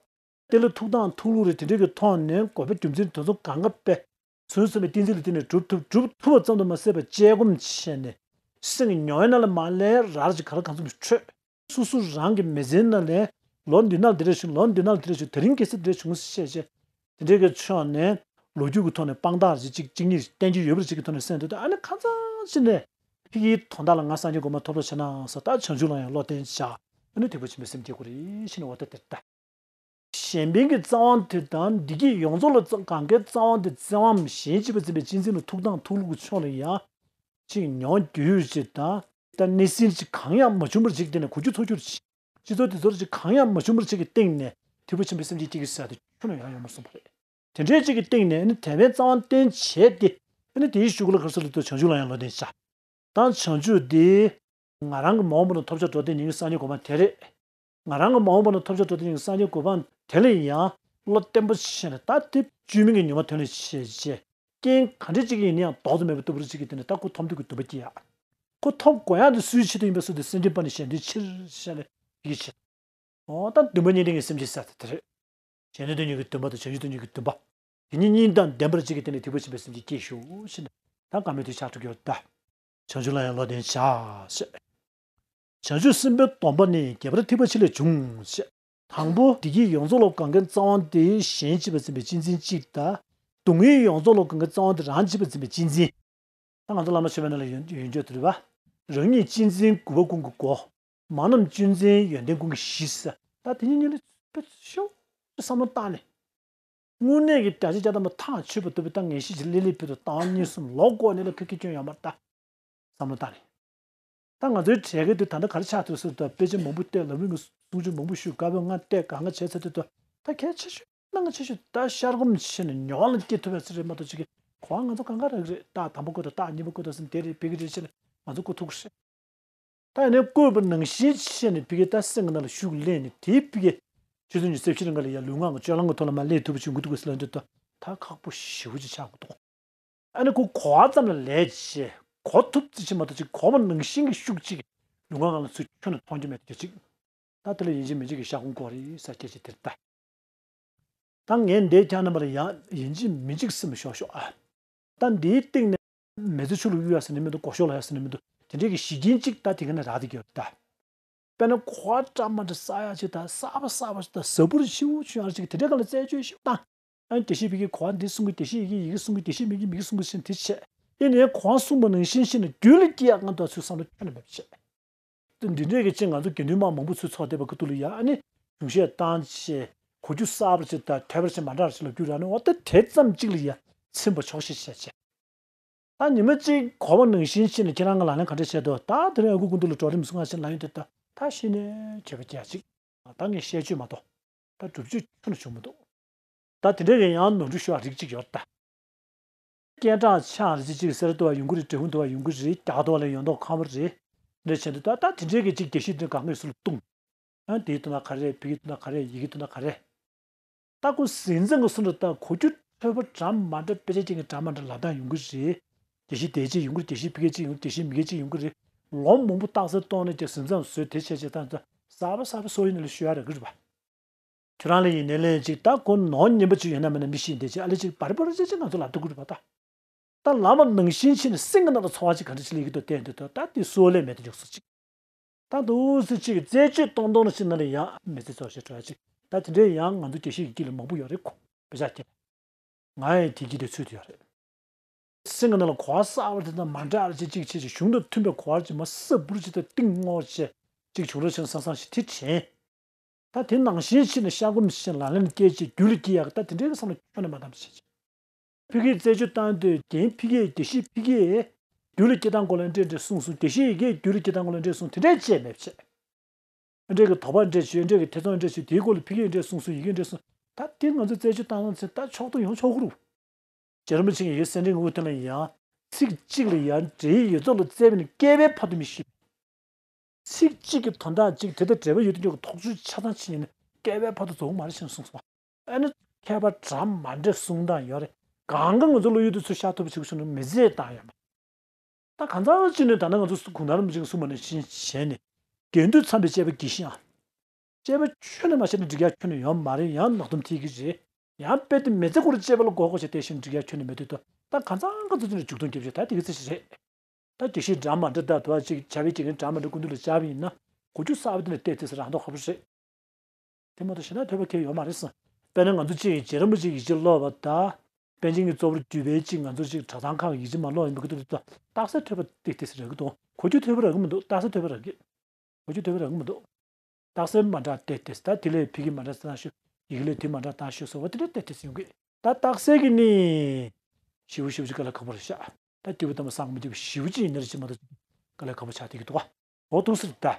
དེ་ལ་ཐུགས་དང་ཐུགས་ལུགས་རེ་དེ་འདྲས་ཀྱི་མཐོང་ནས་དགོས་པ་རྒྱུ་མཚན་དེ་ཚོ་གང་ག་དཔེ། ཚུན་ཚོད་པའི་བསྟན་འཛིན་ལ་བརྟེན་ནས་སྒྲུབ་ཐུབ་སྒྲུབ་ཐུབ་པ་ཙམ་དུ་མ་ཟད་པར་དཔྱད་སྒོམ་བྱས་ནས། སེམས་ཀྱི་མྱོང་བའི་ནང་ལ་མར་ལན་རག་ཅིག་ག་ལ་གང་འཚམ་འཕྲོད། སོ་སོ་རང་གི་མི་ཚེའི་ནང་ལ་ལོ་འདི་ནང་འདི་འདྲ་བྱུང་། ལོ་འདི་ནང་འདི་འདྲ་བྱུང་། དེ་རིང་ཁ་སང་འདི་འདྲ་བྱུང་ཟེར་བྱས། དེ་འདྲའི་གི་ཕྱོགས་ནས་ལོ་རྒྱུས་ཀྱི་ཐོག་ནས་དཔང་རྟགས་ཅིག་གཅིག་གཅིག་གཉིས་བསྟན་རྒྱུ་ཡོད་པ་ཅིག་གི་ཐོག་ནས་གསན་དུས། ད་ཨ་ནི་ཁ་སང་ཅིག་ནས་ཕ་གིའི་དོན་དག་ལ་ང་སངས་རྒྱས་གོ་འཕང་ཐོབ་རོགས་བྱེད་ན་ཟེར། ད་བྱང་ཆུབ་ལ་ཡང་བློ་གཏད་བྱ། ཨ་ནི་དེ་ཕྱིན་པའི་སེམས་བསྐྱེད་དགོས་རེད་ཟེར་ནས། འོ་ད་དེ་ལྟ། གཞན་ཕན་གྱི་རྩ་བ་དེ་དང་བདེ་སྐྱིད་ཡོངས་རྫོགས་ལ་གང་གའི་རྩ་བ་དེ་བཙན་དབང་གཞན་གཅེས་པར་འཛིན་པའི་གཅེས་འཛིན་ལ་ཐུགས་དང་ཐུགས་ལུགས་ཀྱི་ཕྱོགས་ལ་ཡང་ཅིག་མྱོང་རྒྱུ་ཡོད་ཅིག་དང་། ད་གནས་ཚུལ་ཅིག་གང་ཡང་མ་བྱུང་བར་ཅིག་དེ་ནས་གོ་རྒྱུ་ཚོར་རྒྱུ་རེད། སྤྱི་ཚོགས་དེ་ཚོར་ཅིག་གང་ཡང་མ་བྱུང་བར་ཅིག་གི་སྟེང་ནས་ཐེག་པ་ཆེན་པོའི་སེམས་བསྐྱེད་ཅིག་གི་ཟེར་དེ་ཁྱོན་ནས་ཡང་ཡོང་མ་སོང་བ་རེད། དེ་འདྲའི་ཅིག་གི་སྟེང་ནས་ཨ་ནི་དད་པའི་རྩ་བ་བརྟན་བྱས་ཏེ། ཨ་ནི་དེའི་གཞུག་ལ་ག་རེ་ཟེར་ལབ་དུས། བྱང་ཆུབ་ལ་ཡང་བློ་གཏད་བྱ། ད་བྱང་ཆུབ་དེ་ང་རང་གི་མ་འོངས་པ་ན་ཐོབ་བྱ་འགྲོ་དོན་ཉིད་ཀྱི་སངས་རྒྱས་གོ་འཕང་དེ་རེད། ང་རང་གི་མ་འོངས་པ་ན་ཐོབ་བྱ་འགྲོ་དོན་ཉིད་ཀྱི་སངས་རྒྱས་གོ་འཕང་དེ་ལ་ཡང་བློ་བརྟན་པོ་བྱས་ནས། ད་དེ་བཅོས་མིན་གྱི་ཉོན་མོངས་དོན་ལ་བྱས་བྱས། རྐྱེན་ག་འདྲ་ཅིག་ཡིན་ན་ཡང་ལྡོག་ཏུ་མེད་པ་ལྟ་བུར་ཅིག་གི་དེ་ནས་ད་ཁོ་ཐོབ་འདོད་ཀྱི་འདུན་པ་སྐྱེ་ཡ། ཁོ་ཐོབ་དགོས་ཡ་དེ་སུའི་ཆེད་དུ་ཡིན་པ་སོགས་དེ། སེམས་ཅན་པ་ནི་གཞན་དོན་ཕྱིར་བྱས་ནས་ཡིད་ཆེས། འོ་ད་འདུན་པ་གཉིས་ལྡན་གྱི་སེམས་བསྐྱེད་ཟེར་དེ་དེ་རེད། གཞན་དོན་དོན་གཉེར་གྱི་འདུན་པ་དང་བྱང་ཆུབ་དོན་གཉེར་གྱི་འདུན་པ། དེ་གཉིས་གཉིས་དང་ལྡན་པར་ཅིག་གི་དེ་ནས་ཐེག་པ་ཆེན་པོའི་སེམས་བསྐྱེད་སྐྱེས་ཤོག་ཟེར་ནས། ད་དཀའ་མོལ་དེ་ཕྱག་འགྲོ་གི་ཡོད་ད། བྱང་ཆུབ་ལ་ཡང་བློ་གཏད་བྱ་ཞེས། བྱང་ཆུབ་སེམས་དཔའི་སྡོམ་པ་ནི། རྒྱས་པར་ཐེག་པ་ཆེ་ལས་འབྱུང་ཞེས། དང་པོ། བདེ་སྐྱིད་ཡོངས་རྫོགས་ལ་གང་གའི་རྩ་བ་དེ་གཞན་གཅེས་པར་འཛིན་པའི་གཅེས་འཛིན་གཅིག་དང་། སྡུག་བསྔལ་ཡོངས་རྫོགས་ལ་གང་གའི་རྩ་བ་དེ་རང་གཅེས་པར་འཛིན་པའི་གཅེས་འཛིན། ད་ང་ཚོ་བླ་མ་མཆོད་པའི་ནང་ལ་ཡོན་ཡོན་ཆོས་དེ་རེད་པ། རང་ཉིད་གཅེས་འཛིན་དགུ་པ་ཀུན་གྱི་སྒོ། མ་རྣམས་གཅེས་འཛིན་ཡོན་ཏན་ཀུན་གྱི་གཞི་ཟེར། ད་དེ་གཉིས་གཉིས་ལ་དཔེ་ཤོག་བསམ་བློ་བཏང་ནས། དངོས་གནས་ཀྱི་བརྒྱ་ཆ་བརྒྱ་ཐམ་པ་ཐག་ཆོད་པ་ལྟ་བུའི་ད་ངེས་ཤེས་ཀྱི་ལྷོད་ལྷོད་ཕུལ་དུ་བཏང་། གཉིས་གསུམ་ལོག་གོ་ནས་ལ་ཁ་ཁ་སྐྱོན་ཡོད་མ་རེད་ད། བསམ་བློ་བཏང་ནས། ད་ང་ཚོའི་གྲས་ཀྱི་དུས་ད་ལྟ་ག་རེ་ཆགས་ཐུབ་ཟེར་དུས། དཔེ་ཆ་མང་པོ་བལྟས། ལམ་རིམ་གྱི་གསུང་ཆོས་མང་པོ་ཞུས། དགའ་པོའི་ངག་བལྟས། གང་ག་བྱས་ཚར་དུས། ད་གལ་ཆེ་ཤོས་གནད་འགག་ཆེ་ཤོས་ད་ཤར་སྒོམ་བྱས་ནས་མྱོང་བ་ལ་སྐྱེ་ཐུབ་པ་ཟེར་རེད་མ་གཏོགས། ཅིག་གི་གོ་བ་ང་ཚོ་གང་ག་རག་གི་རེད། རྟགས་དང་པོ་བཀོད་དང་། རྟགས་གཉིས་པ་བཀོད་དང་ཟེར་ནས། དེ་རེད། ཕ་གི་རེད་བྱས་ནས་ང་ཚོ་བཀོད་ཐུབ་ཀྱི་རེད། ད་ཡིན་ནའི་བཀོད་པ་ནང་བཞིན་བྱས་ནས་ཕ་གི་ད་སེམས་ཀྱི་ནང་ལ་ཤུགས་ལེན་ནས། དེའི་ཕ་གི་ཆུ་ཚོད་ཉི་ཤུ་རྩ་བཞི་རིང་ག་ལ་ཡ་ལུས་ངག་གི་སྤྱོད་ལམ་གྱི་ཐོག་ལ་མར་སླེབས་ཐུབ་པ་ཅིག་ཡོང་གི་འདུག་ག་ཟེར་ལབ་དུས། ད་ཁག་པོ་ཞེ་པོ་ཅིག་ཆགས་ཀྱི་འདུག་ཨ་ནི་ཁོ་གོ་བ་ཙམ་ལ་ལས་བྱེད། གོ་ཐུབ་ཙམ་ཅིག་མ་གཏོགས། ཅིག་གོ་བ་ནང་བཞིན་གྱི་ཤུགས་ཅིག་ལུས་ངག་ལ་ཚུར་ཁྱོན་ནས་མཐོང་རྒྱུ་མེད་དུས་ཅིག་ད་དེ་ལ་ཡིན་གཅིག་མིན་གཅིག་གི་ཤར་སྒོམ་དགོས་རེད་ཟེར་སྐད་ཆ་དེ་རེད་ད། ད་ངས་འདིར་ཁྱེད་རྣམ་པ་ལ་ཡང་ཡིན་གཅིག་མིན་གཅིག་སེམས་ལ་ཞོག་ཞོག་ཨ། ད་འདིའི་སྟེང་ནས་མི་ཚེ་ཆུ་ལ་གཡུག་ཡ་ཟེར་ནི་མི་འདུག་མགོ་གཤོག་ལ་ཡ་ཟེར་ནི་མི་འདུག་དེ་འདྲའི་གི་གཞི་རྐྱེན་གཅིག་ད་དེ་ག་ནས་རག་བསྡད་ཀྱི་ཡོད་རེད་ད། དཔེར་ན་གོ་བ་འདྲ་མ་འདྲ་བསགས་ཡ་ཅིག་དང་། གསར་པ་གསར་པ་ཞིག་དང་། ཟབ་པོ་ཞིག་ཆེན་པོ་ཞིག་ཡོང་ཡ་ཅིག་དེ་འདྲའི་སྒང་ལ་རྩད་གཅོད་ཞིག་བཏང་། ཨ་ནི་དགེ་བཤེས་ཕ་གིའི་གོ་བ་འདི་གསུང་གི། དགེ་བཤེས་ཡི་གེ་ཡི་གེ་གསུང་གི། དགེ་བཤེས་མི་གི་མི་གེ་གསུང་གི་ཟེར་ནས་དེ་བྱས། ཡིན་ནའི་གོ་བ་གསུངས་པ་ནང་བཞིན་བྱས་ནས་རྒྱུད་ལ་སྐྱེ་ཡག་ང་དང་ཚོའི་བསམ་བློ་ཁྱོན་ནས་མེད་པ་བྱས། འདི་འདྲའི་གི་ཅིག་ང་ཚོ་དགེ་འདུན་མང་མང་པོ་ཚུར་ཚོགས་བསྡད་པ་གི་ཐོག་ལ་ཡ། ཨ་ནི་གཞུང་བཤད་བཏང་བྱས། གོ་རྒྱུ་གསར་པ་ཅིག་དང་ཐོས་པ་ཅིག་མ་འདྲ་བ་ཅིག་ལབ་རྒྱུ་རག་ན། འོ་ད་དེ་ཙམ་གཅིག་ལ་ཡ་ཚིམ་པ་ཆོག་ཤེས་བྱས་བྱས། ད་ཉི་མ་གཅིག་གོ་བ་ནང་བཞིན་བྱས་ནས་ཁྱེད་རང་གིས་ལག་ལེན་ག་འདྲ་བྱས་འདུག་ད་དེ་རིང་ཨ་ཁུ་སྐུ་མདུན་ལ་གྲོགས་རིམ་གསུང་ང་ཞེས་ལབ་ཡོང་དུས། ད་ད་གཞི་ནས་བརྗོད་པ་རྒྱག་ཅིག་ད་ངས་བཤད་བརྗོད་མ་གཏོགས་ད་སྒྲུབ་བརྗོད་ཁྱོན་ནས་བྱུང་མི་འདུག་ད་དེ་འདྲ་གི་ཡང་ནོར་འཁྲུལ་ཤོར་བ་རིགས་གཅིག་ཡོད་ད། སྐད་གྲགས་ཆགས་རེད། ཅིག་ཅིག་གསེར་དུ་བ་ཡོང་གི་རེད། འབྲས་སྤུངས་དུ་བ་ཡོང་གི་རེད། རྒྱ་གར་དུ་བ་ལ་ཡོད་མདོག་ཁ་པོ་རེད། འདྲ་བྱས་འདུག་ད་ད་དེ་འདྲའི་གི་ཅིག་དགེ་བཤེས་འདི་གང་གི་སུ་ལ་ལྟུང་། ཨ། དེའི་དོན་དག་ག་རེ། ཕ་གིའི་དོན་དག་ག་རེ། ཡི་གེའི་དོན་དག་ག་རེ། ད་ཁོ་ཟིན་ཙང་གི་སུ་འདྲ་ད་གོ་རྒྱུ་ཐོས་པ་འདྲ་མ་འདྲ། དཔེ་ཆ་ཅན་གྱི་འདྲ་མ་འདྲ་ལབ་སྟངས་ཡོང་གི་རེད། དགེ་བཤེས་དེ་གཅིག་ཡོང་གི་རེད། དགེ་བཤེས་ཕ་གི་གཅིག་ཡོང་གི་རེད། དགེ་བཤེས་མི་གི་གཅིག་ཡོང་གི་རེད། ལོ་མང་པོ་རྟགས་གསལ་གཏོང་ནས་ཀྱང་ཟིན་ཙང་བཟོས་དེ་བྱས་བྱས་ད་གཟབ་པ་གཟབ་པ་སོ་ཡིན་ནས་ལ་ཤོད་ཡ་རག་གི་རེད་པ། ཁྱོད་རང་ལ་ཡིན་ནའི་ལན་ཅིག་ད་ཁོ་ནོར་ངན་པ་ཅིག་ཡོད་ན་མེད་ན་མི་ཤེས། འདི་ཅིག་ཨ་ལེ་ཅིག་བར་བར་ཅིག་ཅིག་ང་ཚོ་ལབ་ཐུབ་ཀྱི་རེད་པ་ད། ད་ལབ་པ་ནང་བཞིན་བྱས་ནས་སེམས་ཀྱི་ནང་ལ་ཚོར་བ་ཅིག་ག་འདྲ་ཅིག་སླེབས་ཀྱི་འདུག་བལྟས་འདུག་ད་དེ་སོ་ལས་མེད་དུ་འཇུག་སྲིད་ཅིག་ད་འདུག་སེ་ཅིག་རྩད་གཅོད་གཏོང་གཏོང་ན་ཅིག་ནང་ལ་ཡང་མི་ཚེ་རྫོགས་ཤིག་འགྲོ་ཡ་ཅིག་ད་དེ་འདྲའི་ཡང་ང་ཚོ་དགེ་བཤེས་ཀྱི་དཀྱིལ་ལ་མང་པོ་ཡོད་རེད། ཁོ་དཔེ་ཆ་ཁྱེར། ང་ཡང་དེ་དཀྱིལ་དེ་ཚུད་དུ་ཡོད་རེད། སེམས་ཀྱི་ནང་ལ་གོ་བ་གསར་པ་དེ་དང་མ་འདྲ་བ་ཅིག་ཅིག་བྱས་ཅིག་གཞུང་དང་མཐུན་པའི་གོ་བ་ཅིག་མར་སྲབ་བུར་ཅིག་དང་གཏིང་སྔོག་བྱས་ཅིག་བྱུང་རོགས་བྱས་ན་བསམ་བསམ་ཞིག་དེ་དྲན། ད་དེ་ནང་བཞིན་བྱས་ནས་ཤར་སྒོམ་བྱས་ནས་ལག་ལེན་བཀལ་བྱས་རྒྱུད་ལ་སྐྱེ་ཡག་གི་ད་དེ་འདྲའི་བསམ་བློ་ཁྱོན་ནས་མ་བཏང་བ་བྱས་ཅིག་ཕ་གིའི་རྩད་གཅོད་བཏང་དུས་རྒན་ཕ་གིས། དགེ་བཤེས་ཕ་གིས་རྒྱུད་ལ་སྐྱེ་སྟངས་སྐོར་ལ་འདྲ་འདྲ་གསུངས་སོང་། དགེ་བཤེས་ཡི་གེས་རྒྱུད་ལ་སྐྱེ་སྟངས་སྐོར་ལ་འདྲ་གསུངས། དེ་འདྲ་བྱས་མེད་བྱས། འདྲ་གི་དོགས་པ་འདྲ་བྱས། འདྲ་གི་ཐེ་ཚོམ་འདྲ་བྱས། དེའི་སྐོར་ལ་ཕ་གིས་འདྲ་གསུངས་སོང་། ཡི་གེས་འདྲ་གསུངས། ད་དེ་ང་ཚོ་རྩད་གཅོད་བཏང་ཚེ་ད་ཕྱོགས་གཏོགས་ཡོང་ཆོག་གི་རེད། རྗེ་རིན་པོ་ཆེ་གིས་ཡང་སེང་བློན་གྱི་དབུ་ཐོན་ལ་ཡང་། ཚིག་གཅིག་ལ་ཡང་འབྲས་ཡོད་ཚད་ལ་བཙལ་བས་ནི། བསྐལ་པའི་བར་དུ་མི་ཤེས། ཚིག་གཅིག་གི་དོན་དག་གཅིག་དེ་དང་འབྲེལ་བ་ཡོད་དུས་ཀྱང་དོགས་གཅོད་ཆ་ཚང་བྱེད་ཉན་ནས་བསྐལ་པའི་བར་དུ་རྫོགས་མ་རེད་ཟེར་ནས་གསུངས་སོང་བ། ཨ་ནི་མཁས་པ་འདྲ་མ་འདྲ་གསུང་སྟངས་ཡོད་རེད། གང་ག་ང་ཚོ་བློ་ཡུལ་དུ་ཚུར་ཤར་ཐུབ་པ་བྱེད་དགོས་བྱུང་ན་མི་ཚེ་བཏང་ཡོད་མ། ད་གང་ཟག་གཅིག་ནས་ད་ནང་ང་ཚོ་གུང་ཐང་རིན་པོ་ཆེས་གསུངས་པ་ནང་བཞིན་བྱས་ནས་དགེ་འདུན་འཚམས་པའི་དཔྱད་པ་གྱིས་ཤིག་ཨང་། དཔྱད་པ་ཁྱོན་ནས་མ་བྱས་ན་འགྲིག་ཡ་ཁྱོན་ནས་ཡོད་མ་རེད། ཡང་ནག་དུམ་ཐིག་གི་རེད། ཡང་དཔེ་དེ་མི་ཚེ་སྐོར་དཔྱད་པ་ལ་དགོས་དགོས་བྱས་བསྡད་ཤིང་འགྲིག་ཡ་ཁྱོན་ནས་མེད་དུས་ད། ད་གང་ཚང་གང་ཚང་ཅིག་ལ་འཇུག་ལྡོག་རྒྱབ་ཆོག་ད་དེ་གི་ཚེ་ཞིག་རེད། ད་དགེ་བཤེས་འདྲ་མ་འདྲ་ད་དུ་ཅིག་བྱ་བའི་དགེ་རྒན་འདྲ་མ་འདྲ་སྐུ་མདུན་ལ་བཅར་བ་ཡིན་ན་གོ་རྒྱུ་གསར་པ་དེ་ལ་བལྟས་ཏེ་ཟེར་རང་ཐོག་ཁ་པོ་རེད། དེ་མ་གཏོགས་གཞན་དག་ཐོས་པ་གང་ཡང་ཡོད་མ་རེད་ཟེར། དཔེར་ན་ང་ཚོ་ཅིག་རྗེ་རིན་པོ་ཆེའི་ཡིག་ཆ་ཀློག་པ་དང་། པཎ་ཆེན་གྱི་གཙོ་བོར་གྱུར་པའི་ཅིག་ང་ཚོ་ཅིག་གྲྭ་ཚང་ཁག་གི་ཡིག་ཆ་མར་ཀློག་ཡིན་པའི་ཁུལ་དུ་རྟགས་གསལ་ཐོས་པ་ཏོག་ཙམ་རག་གི་འདུག་གོ་རྒྱུ་ཐོས་པ་རག་གི་མི་འདུག་རྟགས་གསལ་ཐོས་པ་རག་གི་གོ་རྒྱུ་ཐོས་པ་རག་གི་མི་འདུག་རྟགས་གསལ་མ་འདྲ་ཏོག་ཙམ་ད་དེ་ལས་ཕ་གི་མ་འདྲ་ཙམ་ཞུ། ཡི་གེ་ལས་དེ་མ་འདྲ་ཙམ་ཞུ་ཟེར་བ་དེ་འདྲ་ཏོག་ཙམ་ཡོང་གི་ད་རྟགས་གསལ་གྱི་ནི། ཞེ་པོ་ཞེ་པོ་ཅིག་དཀའ་ལས་ཁག་པོ་རེད་ཤག་ད་སྐྱེས་བུ་དམ་པ་སངས་རྒྱས་མ་ཐུབ་པ་ཞེ་པོ་ཅིག་ཡིན་ན་རེ་ཅིག་མ་གཏོགས་དཀའ་ལས་ཁག་པོ་ཆགས་བསྡད་ཀྱི་འདུག་ག་འོ་འདུག་ཟེར་ད།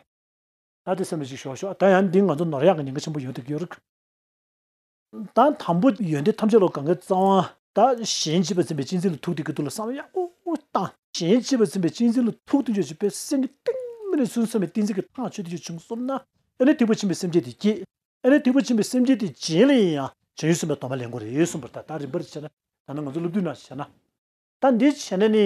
ད་དེ་སེམས་ལ་ཅིག་ཞོག་ཞོག་ད་ཡང་འདི་ང་ཚོ་ནོར་ཡག་གི་ཉེན་ཁ་ཆེན་པོ་ཡོང་བསྡད་ཀྱི་ཡོད་རེད། ད་དང་པོ་ཡོན་ཏན་ཐམས་ཅད་ལ་གང་གའི་རྩ་བ། ད་གཞན་གཅེས་པར་འཛིན་པའི་གཅེས་འཛིན་ལ་ཐུག་བསྡད་ཀྱི་འདུག་ལ་བསམ་བློ་ཡག་པོ་བཏང་། གཞན་གཅེས་པར་འཛིན་པའི་གཅེས་འཛིན་ལ་ཐུག་བསྡད་ཡོད་ཅིག་པའི་སེམས་ཀྱི་གཏིང་ནས་སུན་སེམས་པའི་གཏིང་ཚིགས་ཀྱི་ཐག་ཆོད་དེ་ཅིག་བྱུང་སོང་ན། ཨ་ནི་ཐེག་པ་ཆེན་པོའི་སེམས་བསྐྱེད་དེ་སྐྱེས། ཨ་ནི་ཐེག་པ་ཆེན་པོའི་སེམས་བསྐྱེད་དེ་རྗེས་ལ་ཡང་བྱང་ཆུབ་སེམས་དཔའི་སྡོམ་པ་ལེན་དགོས་རེད་གསུངས་པ་རེད། ད་ད་རིམ་པར་བྱས་ན་ད་ནི་ང་ཚོ་སློབ་བསྡུ་ནང་བྱས་ན། ད་འདི་བྱས་ན་ནི།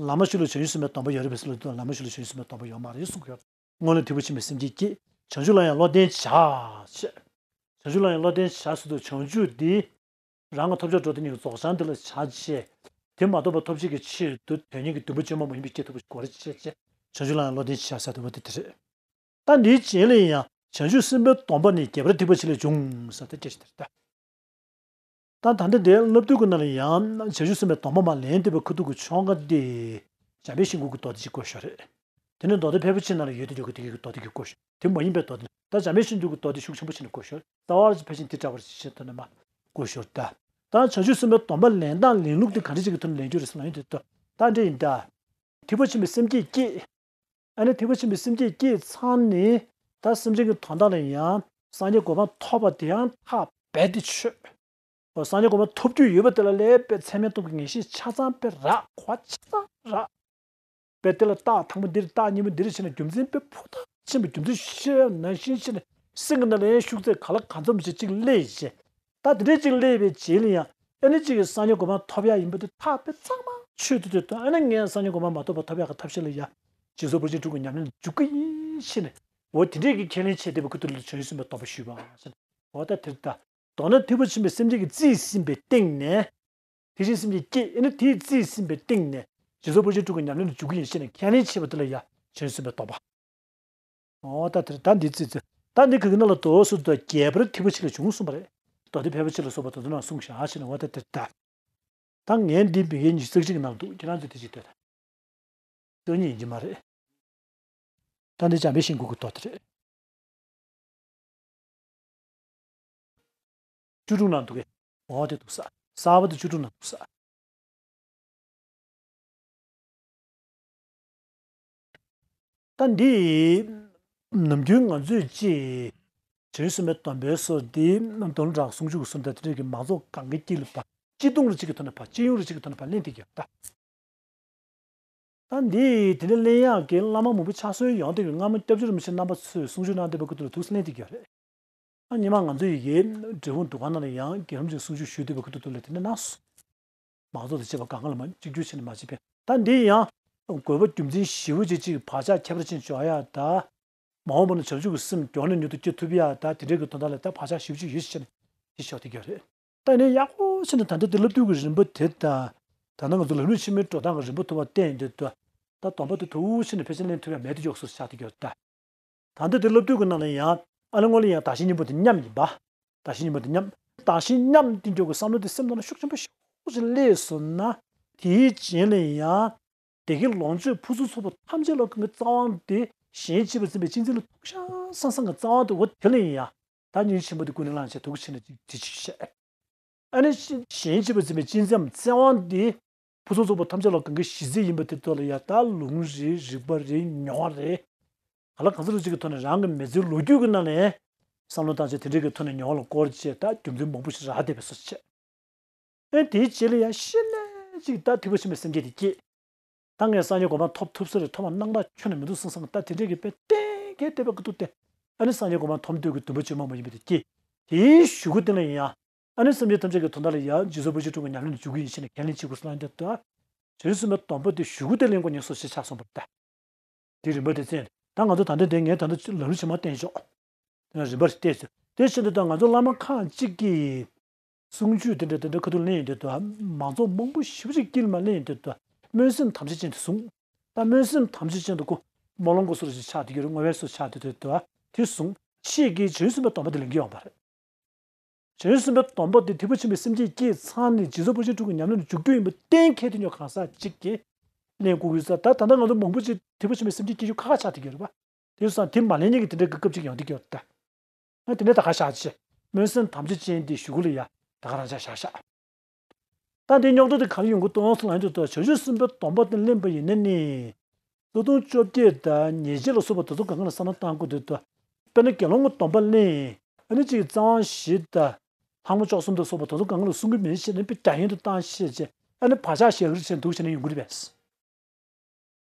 ལམ་ཞིག་ལ་བྱང་ཆུབ་སེམས་དཔའི་སྡོམ་པ་ཡོད་རེད་པས་ཟེར་ལབ་དུས་ལམ་ཞིག་ལ་བྱང་ཆུབ་སེམས་དཔའི་སྡོམ་པ་ཡོད་མ་རེད་གསུང་གི་ཡོད། སྔོན་ལ་ཐེག་པ་ཆེན་པོའི་སེམས་བསྐྱེད་བསྐྱེད། བྱང་ཆུབ་ལ་ཡང་བློ་གཏད་བྱ། ཞེས། བྱང་ཆུབ་ལ་ཡང་བློ་གཏད་བྱ་ཟེར་དུས་བྱང་ཆུབ་འདི། རང་གི་ཐོབ་བྱ་འགྲོ་དོན་གཉིས་ཀྱི་རྫོགས་བྱང་འདི་ལ་བྱ་བྱས། དེ་མ་ཐོབ་པ་ཐོབ་བྱེད་ཀྱི་ཆེད་དུ་དོན་གཉིས་ཀྱི་བདེན་པ་བརྗོད་མ་མ་ཡིན་པའི་སྐྱེ་ཐུབ་པ་ཞིག་དགོས་རེད་ཅེས་བྱས། བྱང་ཆུབ་ལ་ཡང་བློ་གཏད་བྱ་ཟེར་དུས་བ་དེ་དེ་རེད། ད་འདིའི་རྗེས་ལ་ཡང་བྱང་ཆུབ་སེམས་དཔའི་སྡོམ་པ་ནི་རྒྱས་པར་ཐེག་པ་ཆེ་ལས་འབྱུང་ཟེར་ཏེ་སྐད་ཆ་དེ་རེད་ད། ད་ད་ལྟ་འདིའི་བསླབ་བཏུས་ཀྱི་ནང་ལ་ཡང་བྱང་ཆུབ་སེམས་དཔའི་སྡོམ་པ་མ་ལེན་ཐུབ་པའི་ཁ་ཐུག་གི་ཆོ་ག་འདི། འཇམ་དཔལ་ཤིང་ཀུན་གྱི་མདོ་སྡེ་ཅིག་བཀོད་ཞོར་རེད། དེ་ནས་མདོ་སྡེ་ཕལ་པ་ཆེ་ནང་ལ་ཡོད་དེ་འཇོག་གི་དེ་གི་མདོ་སྡེ་གི་བཀོད་ཞོར། དེ་མ་ཡིན་པའི་མདོ་སྡེ་ད་འཇམ་དཔལ་ཤིང་ཀུན་གྱི་མདོ་སྡེ་ཤུགས་ཆེན་པོ་ཆེ་ནས་བཀོད་ཞོར། རྩ་བ་ལ་ཕལ་ཆེར་དེ་འདྲ་བར་ཞིག་བྱེད་ཐུབ་ན་མ་བཀོད་ཞོར་ད། ད་བྱང་ཆུབ་སེམས་དཔའི་སྡོམ་པ་ལེན་སྟངས་ལེན་ལུགས་དེ་ག་འདྲ་ཅིག་གི་ཐོག་ནས་ལེན་རྒྱུ་རེད་ཟེར་ན་ཡིན་དེ་ད་ད་འདྲ་ཡིན་ད། ཐེག་པ་ཆེན་པོའི་སེམས་བསྐྱེད་བསྐྱེད། ཨ་ནི་ཐེག་པ་ཆེན་པོའི་སེམས་བསྐྱེད་བསྐྱེད་ཚར་ནས་ད་སེམས་ཅན་གྱི་དོན་དག་ལ་ཡང་སངས་རྒྱས་གོ་འཕང་ཐོབ་པ་དེ་ཡང་ཐག་རྦད་དེ་ཆོད། སངས་རྒྱས་གོ་འཕང་ཐོབ་རྒྱུ་ཡོད་པ་དེ་ལ་ལས་པའི་ཚད་མས་སྟོང་པའི་ངེས་ཤེས་ཆ་ཚང་དཔེ་རག་གོ་ཆ་ཚང་རག་པས་དེ་ལ་རྟགས་དང་པོ་འདིར་རྟགས་གཉིས་པ་འདིར་བྱས་ན་རྒྱུ་མཚན་དཔེ་ཕུ་ཐག་ཆེན་པོ་རྒྱུ་མཚན་ཤེས་ཡ་ནང་བཞིན་བྱས་ནས་སེམས་ཀྱི་ནང་ལ་ཡང་ཤུགས་ཚད་ག་ལ་གང་འཚམ་ཞིག་ཅིག་སླེབས་བྱས། ད་དེ་འདྲའི་ཅིག་སླེབས་པའི་རྗེས་ལ་ཡང་ཨ་ནི་ཅིག་གིས་སངས་རྒྱས་གོ་འཕང་ཐོབ་ཡ་ཡིན་པ་དེ་ཐག་དཔེ་གཙང་མ་ཆོད་དུ་དུས་དང་ཨ་ནི་ངས་སངས་རྒྱས་གོ་འཕང་མ་ཐོབ་པ་ཐོབ་ཡ་གི་ཐབས་ཤེས་ལ་ཡ་རྗེས་སུ་བར་ཆད་དྲུག་གི་ཉམས་ལེན་ལ་འཇུག་གི་ཡིན་ཞེས་ནས་འོ་དེ་འདྲའི་གི་ཁས་ལེན་བྱས་བསྡད་པའི་ཁུ་ཐུར་ལ་བྱང་ཆུབ་སེམས་དཔའི་སྡོམ་པ་ཞུས་པ་ཞེས་ནས་འོ་ད་དེར་ད། མདོར་ན་ཐེག་པ་ཆེན་པོའི་སེམས་བསྐྱེད་ཀྱིས་རྩིས་ཟིན་པའི་སྟེང་ནས། ཐེག་ཆེན་སེམས་བསྐྱེད་བསྐྱེད་ཨ་ནི་དེའི་རྩིས་ཟིན་པའི་སྟེང་ནས་རྗེས་སུ་བར་ཆད་དྲུག་གི་ཉམས་ལེན་ལ་འཇུག་གི་ཡིན་ཞེས་ནས་ཁས་ལེན་བྱས་པ་དེ་ལ་ཡ་བྱང་ཆུབ་སེམས་དཔའི་སྡོམ་པ། འོ་ད་དེར་ད་འདི་རྩིས་རྩིས་ད་འདི་ག་གི་ནང་ལ་དོ་སུ་དོ་རྒྱས་པར་ཐེག་པ་ཆེ་ལས་བྱུང་གསུངས་པ་རེད། མདོ་སྡེ་ཕལ་པ་ཆེ་ལ་སོགས་པ་དོ་དོ་ན་གསུངས་བཞག་ཞེས་ནས་འོ་ད་དེར་ད། ད་ངས་འདི་བི་ཡའི་ཉི་ཤུ་རྩ་གཅིག་གི་ནང་འདུག་ཁྱེད་རང་ཚོས་དེ་ཅིག་ལྟོས་དང་། རྩ་གཉིས་ཡིན་གྱི་མ་རེད། ད་འདི་འཇམ་དཔལ་ཤིང་ཀུན་གྱི་མདོ་སྡེ་རེད། བཅུ་དྲུག་ནང་འདུག་གས། འོ་དེ་འདུག་ས། གསར་པ་དེ་བཅུ་དྲུག་ནང་འདུག་ས། ད་འདི། ནམ་རྒྱུན་ང་ཚོས་ཅི། བྱང་ཆུབ་སེམས་དཔའི་སྡོམ་པའི་སོ་འདི་མདོ་ལུང་དྲང་གསུང་ཆོས་ཀྱི་སུམ་རྟགས་དེ་འདྲ་གི་མང་ཚོགས་གང་གི་དཀྱིལ་ལ་ཕར་སྤྱི་སྟོང་རེ་གཅིག་གི་ཐོག་ནས་ཕར་སྤྱི་ཡོངས་རེ་གཅིག་གི་ཐོག་ནས་ཕར་གླེང་བསྡད་ཀྱི་ཡོད་ད། ད་འདི་དེ་འདྲ་གླེང་ཡག་གི་བླ་མ་མང་པོ་ཆགས་སྲོལ་ཡོང་དུས་སྔ་མོ་སྐྱབས་རྗེ་རིན་པོ་ཆེ་རྣམ་པ་ཚོས་གསུང་ཆོས་གནང་བསྡད་པའི་ཁུ་ཐུག་ལ་ཐུགས་སུ་གླེང་བསྡད་ཀྱི་ཡོད་རེད། ཨ་ཉི་མ་ང་ཚོ་ཡི་གེ་འབྲས་སྤུངས་འདུ་ཁང་ནང་ལ་ཡང་རྒྱལ་ཕམ་ཅིག་གསུང་ཆོས་ཞུས་བསྡད་པའི་ཁུ་ཐུག་ལ་དེ་འདྲ་གནང་སོང་། མང་ཚོགས་དང་བཅས་པ་གང་ག་ལ་མ་གཅིག་གྱུར་བྱས་ནས་མ་བྱས་པས་ད་འདི་ཡང་དགོས་པ་རྒྱུ་མཚན་ཞེ་པོ་ཅིག་ཅིག་བག་ཆགས་ཁྱད་པར་ཅན་འཇོག་ཡག་ད། མ་འོངས་པ་ན་བྱང་ཆུབ་ཀྱི་སེམས་མགྱོགས་ནས་མྱུར་དུ་སྐྱེ་ཐུབ་ཡག་ད་དེ་འདྲའི་གི་དོན་དག་ལ་ད་བག་ཆགས་ཞེ་པོ་ཅིག་ཡོད་ཞེས་ནས་དེ་ཤོག་དེ་ག་རེད། ད་ནི་ཡག་པོ་ཞིག་ནས་ད་ལྟ་དེ་བསླབ་བཏུས་ཀྱི་རིམ་པ་དེ་དང་། ད་ནང་ང་ཚོ་ལམ་རིམ་ཆེན་མོའི་འགྲོ་སྟངས་ཀྱི་རིམ་པ་ཐུབ་པ་བསྟན་ཡོད་དུས། ད་སྡོམ་པ་དེ་ཐུགས་ཆེ་ནས་ཕལ་ཆེར་ལེན་ཐུབ་ཡག་མེད་དུ་འཇོག་སོ་ཆགས་དེ་ག་རེད་ད། ད་ལྟ་དེ་བསླབ་བཏུས་ཀྱི་ནང་ལ་ཡང་ཨ་ནི་སྔོན་ལ་ཡང་བདག་གཞན་གཉིས་པོ་དེ་མཉམ་ཡིན་པ། བདག་གཞན་གཉིས་པོ་དེ་མཉམ། བདག་གཞན་མཉམ་དེ་འཇོག་གི་བསམ་བློ་དེ་སེམས་ནང་ལ་ཤུགས་ཆེན་པོ་ཞེ་པོ་ཅིག་སླེབས་སོང་ན། དེའི་རྗེས་ལ་ཡང་། བདེ་དགེ་ལོངས་སྤྱོད་ཕུན་སུམ་ཚོགས་པ་ཐམས་ཅད་ལ་གང་གི་རྩ་བ་དེ་གཞན་གཅེས་པར་འཛིན་པའི་གཅེས་འཛིན་ལ་ཐུག་ཤ་སང་སང་གི་རྩ་བ་དེ་འོ་དེ་ལ་ཡིན་ཡ། ད་སྙིང་རྗེ་ཆེན་པོ་དེ་ཀུན་ནས་བསླངས་བྱས་དུག་ཆེ་ནས་ཅིག་དེ་ཅིག་བཤད། ཨ་ནི་གཞན་གཅེས་པར་འཛིན་པའི་གཅེས་འཛིན་རྩ་བ་དེ་ཕུན་སུམ་ཚོགས་པ་ཐམས་ཅད་ལ་གང་གི་གཞི་རྩ་ཡིན་པ་དེ་ཐོག་ལ་ཡ་ད་ལུང་རེད་རིགས་པ་རེད་མྱོང་བ་རེད། ག་ལ་གང་ཟག་ལ་གཅིག་གི་ཐོག་ནས་རང་གི་མི་ཚེའི་ལོ་རྒྱུས་ཀྱི་ནང་ནས་བསམ་བློ་བཏང་བྱས་དེ་འདྲའི་གི་ཐོག་ནས་མྱོང་བ་ལ་བསྐོར་བྱས་ད་རྒྱུ་མཚན་མང་པོ་ཞིག་རག་བསྡད་པའི་བཟོ་བྱས། ཨེ་དེའི་རྗེས་ལ་ཡང་ཤེས་ནས་ཅིག་ད་ཐེག་པ་ཆེན་པོའི་སེམས་བསྐྱེད་དེ་སྐྱེས། ད་ངས་སངས་རྒྱས་གོ་འཕང་ཐོབ་ཐུབ་ས་རེད་ཐོབ་པ་གནང་རག་ཁྱོན་ནས་མི་འདུག་བསམ་བསམ་ད་དེ་འདྲའི་གི་དཔེ་གཏན་འཁེལ་བསྡད་པའི་སྐུ་ཐུག་སྟེ། ཨ་ནི་སངས་རྒྱས་གོ་འཕང་ཐོབ་འདོད་ཀྱི་འདུན་པ་བཅོས་མ་མ་ཡིན་པ་དེ་སྐྱེས། དེའི་གཞུག་གུ་དེ་ལ་ཡང་། ཨ་ནི་སེམས་ཅན་ཐམས་ཅད་ཀྱི་དོན་དག་ལ་ཡང་རྗེས་སུ་བར་ཆད་དྲུག་གི་ཉམས་ལེན་དུ་འཇུག་གི་ཡིན་ཞེས་ནས་ཁས་ལེན་བྱེད་དགོས་སོ་ལ་འདི་ལྟ། བྱང་ཆུབ་སེམས་དཔའི་སྡོམ་པ་དེ་གཞུག་གུ་དེ་ལེན་དགོས་ངེས་སོ་ཞེས་ཆགས་སོང་བར་ལྟ། དེའི་རིམ་པ་དེ་བཙན། ད་ང་ཚོ་ད་ལྟ་དེ་ངས་ད་ལྟ་ལམ་རིམ་ཆེན་མོ་བསྟན་ཆོག་དེ་ནས་རིམ་པར་བལྟས་ཚུལ་དེ་བཞིན་དུ་ད་ང་ཚོ་བླ་མ་ཁག་ཅིག་གིས། གསུང་ཆོས་དེ་འདྲ་དེ་འདྲ་ཁ་ཐུག་གླེང་ཡོང་དུས་དུ་མང་ཚོགས་མང་པོ་ཞེ་པོ་ཅིག་དཀྱིལ་མ་གླེང་ཡོང་དུས་དུ་སྨོན་སེམས་དམ་བཅའ་ཅན་དུ་བཟུང་། ད་སྨོན་སེམས་དམ་བཅའ་ཅན་དུ་ཁོ་སྨོན་ལམ་སྐོར་སོགས་ཅིག་ཆགས་དེ་གྱུར། བསྔོ་བའི་སོགས་ཆགས་དེ་དུས་དུ་དེ་བཟུང་ཆེད་ཀྱི་བྱང་ཆུབ་སེམས་དཔའི་སྡོམ་པ་དེ་ལེན་གྱི་ཡོང་བ་རེད། བྱང་ཆུབ་སེམས་དཔའི་སྡོམ་པ་དེ་ཐེག་པ་ཆེན་པོའི་སེམས་བསྐྱེད་བསྐྱེད་ཚར་ནས་རྗེས་སུ་ཕར་ཕྱིན་དྲུག་གི་ཉམས་ལེན་ལ་འཇུག་རྒྱུ་ཡིན་པ་གཏན་འཁེལ་དུས་ཉོ་གང་ཟག་གཅིག་གིས་ལེན་དགོས་ཀྱི་ས། ད་ད་ལྟ་ང་ཚོ་མང་པོ་ཅིག་ཐེག་པ་ཆེན་པོའི་སེམས་བསྐྱེད་སྐྱེ་རྒྱུ་ཁག་ཁག་ཆགས་བསྡད་ཀྱི་ཡོད་རེད་པ། དེ་སོང་ཙང་དེ་མ་ལེན་མཁན་གྱི་དེ་འདྲའི་སྐབས་ཅིག་ཡོང་བསྡད་ཀྱི་ཡོད་རེད་ད། ཨ་དེ་ནས་ད་ག་བཞག་ཅེས་སྨོན་སེམས་དམ་བཅའ་ཅན་དེ་གཞུག་གུ་ལ་ཡ་ད་ག་རང་ཅག་བཞག་བཞག་ད་དེའི་རྙོག་དྲ་དེ་ག་རེ་ཡོང་གི་འདུག་ཟེར་ལབ་དུས་ད་བྱང་ཆུབ་སེམས་དཔའི་སྡོམ་པ་དེ་ལེན་པ་ཡིན་ན་ནི། སོ་སོ་བཅོ་བརྒྱད་དང་ཉེས་བྱས་ལ་སོགས་པ་དེ་ཚོ་གང་ག་ལ་བསམ་བློ་བཏང་དགོས་འདུག་ད། དཔེར་ན་དགེ་སློང་གི་སྡོམ་པ་ལེན། ཨ་ནི་གཅིག་གི་རྩ་དབང་བཞི་དང་། ལྷག་མ་བཅུ་གསུམ་དང་སོགས་པ་དེ་ཚོ་གང་ག་ལ་བསྲུང་གི་མིན་ཞེས་ནས་དཔེ་འདྲ་ཡན་དུ་བཏང་ཤེས་བྱས། ཨ་ནི་བག་ཆགས་ཞེ་གི་རེ་བྱས་འདུག་བྱས་ནས་ཡོང་གི་རེད་པས།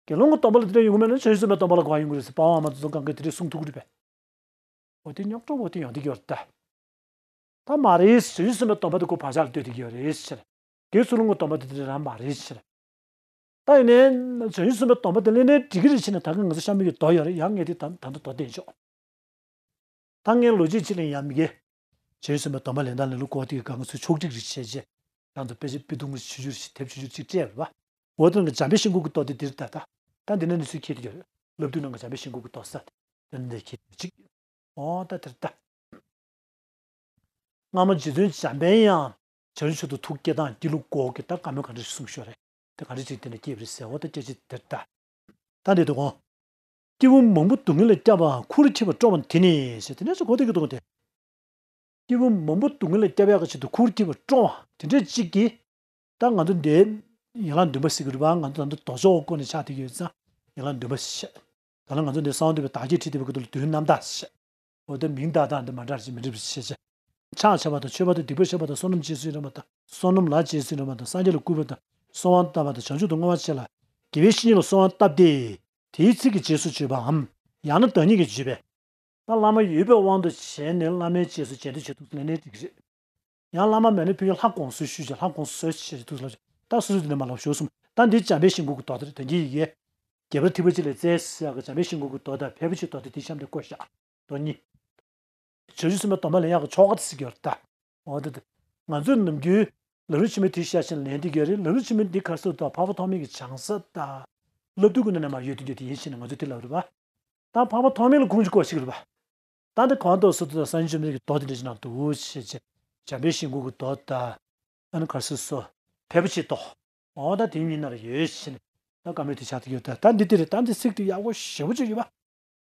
དགེ་སློང་གི་སྡོམ་པ་ལ་དེ་འདྲ་ཡོང་གི་མེད་ན་བྱང་ཆུབ་སེམས་དཔའི་སྡོམ་པ་ལ་ག་པར་ཡོང་གི་རེད་ཟེར། དཔའ་བོ་འམ་དེ་ཚོ་གང་ག་དེ་འདྲ་བསྲུང་ཐུབ་ཀྱི་རེད་པས། འོ་དེ་རྙོག་དྲ་འོ་དེ་ཡོང་བསྡད་ཀྱི་ཡོད་རེད་ད། ད་མ་རེད། བྱང་ཆུབ་སེམས་དཔའི་སྡོམ་པ་དེ་ཁོ་བག་ཆགས་ལ་ལྟོས་བསྡད་ཀྱི་ཡོད་རེད་ཟེར། དགེ་ཚུལ་སློང་གི་སྡོམ་པ་དེ་དེ་རང་མ་རེད་ཟེར། ད་ཡིན་ནའི་བྱང་ཆུབ་སེམས་དཔའི་སྡོམ་པ་དེ་ལེན་ནའི་འགྲིག་གི་རེད་ཟེར་ནས་ད་གིན་ང་ཚོ་བཤམས་མི་གི་མདོ་ཡོད་རེད། ཡང་ངས་དེ་ད་ད་ལྟ་མདོ་བསྟན་ཆོག་ད་ངས་ལོ་རྒྱུས་ཅིག་ལེན་ཡ་མི་དགེ། བྱང་ཆུབ་སེམས་དཔའི་སྡོམ་པ་ལེན་སྟངས་ལེན་ལུགས་སྐོར་དེ་གི་སྒང་ཚུལ་ཕྱོགས་སྒྲིག་རེ་བྱས་རྗེས། ཡང་དུ་དཔེ་ཆ་དཔེ་དུང་ཆུ་ཆུར་ཞིག་དེབ་ཆུ་ཆུར་ཅིག་སྤྲད་པ། འོ་དེ་ནང་གི་འཇམ་དཔལ་ཤིང་ཀུན་གྱི་མདོ་དེ་འདིར་ད་ལྟ། ད་འདི་ནས་ནི་ཚུལ་ཁྱེར་དུ་ཡོད་རེད། སློབ་དུས་ནང་གི་འཇམ་དཔལ་ཤིང་ཀུན་གྱི་མདོ་ས་དེ་འདི་ཁྱེར་དུ་ཅིག་འོ་ད་དེར་ལྟ། སྔ་མ་རྗེ་བཙུན་འཇམ་དཔལ་དབྱངས་བྱང་ཆུབ་མཆོག་ཏུ་ཐུགས་བསྐྱེད་སྟངས་ཀྱི་ལུགས་སྐོར་གྱི་ད་བཀའ་མོལ་ག་འདྲ་ཞིག་གསུངས་ཤོག་རེད། དེ་ག་འདྲ་ཞིག་དེ་ནས་སྐྱེས་པ་རེད་ཟེར་བ་ད་སྐད་ཆ་དེར་ལྟ། ད་འདི་དུ་འོང་། སྐྱེས་བུ་མང་པོ་སྡུག་བསྔལ་ལས་བསྐྱབ་པ་ཁུར་ཁྱེར་བར་སྤྲོ་བ་དེ་ནི་ཟེར་དེ་ནས་ཅིག་གོ་བདེ་གི་འདུག་སྟེ། སྐྱེས་བུ་མང་པོ་སྡུག་བསྔལ་ལས་བསྐྱབ་ཡག་གི་ཆེད་དུ་ཁུར་ཁྱེར་བར་སྤྲོ་བ་དེ་འདྲས་གཅིག་གིས། ད་ང་ཚོ་འདི་ཡན་ལག་བདུན་པ་ཟེར་གི་རེད་པ། ང་ཚོ་ད་ལྟ་ལྡོག་ཕྱོགས་སྐོར་ནས་ཆགས་བསྡད་ཀྱི་ཡོད་ཙང་ཡན་ལག་བདུན་པ་ཞེས། ད་ལ་ང་ཚོ་འདི་གསང་བ་འདུས་པའི་བདག་བསྐྱེད་ཁྲིད་བསྡད་པའི་སྐབས་དུ་ལ་དོན་རྣམ་དག་ཞེས། འོ་ད་མིང་བཏགས་སྟངས་འདི་མ་འདྲ་ཞིག་མི་འགྲིག་པ་ཞེས་བྱས། ཕྱག་བྱ་བ་དང་མཆོད་པ་དང་སྡིག་པ་བཤགས་པ་དང་བསོད་ནམས་རྗེས་སུ་ཡི་རང་བ་དང་བསོད་ནམས་ལ་རྗེས་སུ་ཡི་རང་བ་དང་སངས་རྒྱས་ལ་བསྐུལ་བ་དང་གསོལ་བ་བཏབ་པ་དང་བྱང་ཆུབ་ཏུ་བསྔོ་བ་བྱས་ལ་དགེ་བའི་བཤེས་གཉེན་ལ་གསོལ་བ་བཏབ་སྟེ། དེའི་ཚིག་གི་རྗེས་སུ་བརྗོད་པའམ། ཡང་ན་བདག་ཉིད་ཀྱིས་བརྗོད་པས། ད་བླ་མ་ཡོད་པའི་དབང་དུ་བྱས་ནས་བླ་མའི་རྗེས་སུ་རྗེས་ཟློས་བྱེད་ཐུབ་ལེན་ནའི་འགྲིག་གི་རེད། ཡང་བླ་མ་མེད་ན་ཕ་གིར་ལྷ་དགོངས་གསོལ་ཞུས་བྱས་ལྷ་དགོངས་གསོལ་ཞེས་ཐུགས་ལ་ད་སོ་སོ་དེ་ནས་མ་ལབ་ཞོར་གསུམ་ད་འདི་འཇམ་དཔལ་ཤིང་ཀུན་གྱི་མདོ་དེ་རེད། དོན་གྱི་ཡི་གེ། རྒྱས་པར་ཐེག་པ་གཅིག་ལས་བཙལ་ཟེར་ཡག་གི་འཇམ་དཔལ་ཤིང་ཀུན་གྱི་མདོ་དང་ཕལ་པོ་ཆེའི་མདོ་དེ་དེ་གཤམ་དུ་བཀོད་བཞག་མདོ་གཉིས། བྱང་ཆུབ་སེམས་དཔའི་སྡོམ་པ་ལེན་ཡག་གི་ཆོ་ག་དེ་ཟེར་གྱི་ཡོད་རེད་ད། འོ་དེ་དེ། ང་ཚོས་ནམ་རྒྱུན་ལམ་རིམ་ཆེན་མོའི་དེ་ཤ་ཞེན་ལེན་དེ་ག་རེད། ལམ་རིམ་ཆེན་མོའི་འདི་ག་རེ་ཟེར་ད་འཕགས་པ་ཐོགས་མེད་ཀྱི་བྱང་ས་དང་། སློབ་དུས་ཀྱི་ནང་ནས་མར་ཡོད་དེ་ཡོད་དེ་ཡིན་ཞེས་ནས་ང་ཚོས་དེ་ལབ་རེད་པ། ད་འཕགས་པ་ཐོགས་མེད་ལ་ཁུངས་ཀྱིས་བཀོད་ཅིག་རེད་པ། ད་འདི་གང་ལྟར་སོ་ད་སངས་རྒྱས་བཅོམ་ལྡན་འདས་ཀྱི་མདོ་དེ་འདྲ་ཞིག་ནང་དུ་ཞེས་བྱས། འཇམ་དཔལ་ཤིང་ཀུན་གྱི་མདོ་དང་། ཨ་ནི་ག་རེ་ཟེར་སོ། ཕལ་པོ་ཆེའི་མདོ། འོ་ད་དེ་གཉིས་ནང་ལ་ཡོད་ཞེས་ནས་ད་བཀའ་མོལ་དེ་ཆགས་ཀྱི་ཡོད་ད། ད་འདི་དེ་རེད། ད་འདི་ཚིག་དེ་ཡག་པོ་ཞེ་པོ་ཅིག་ཡོད་པ།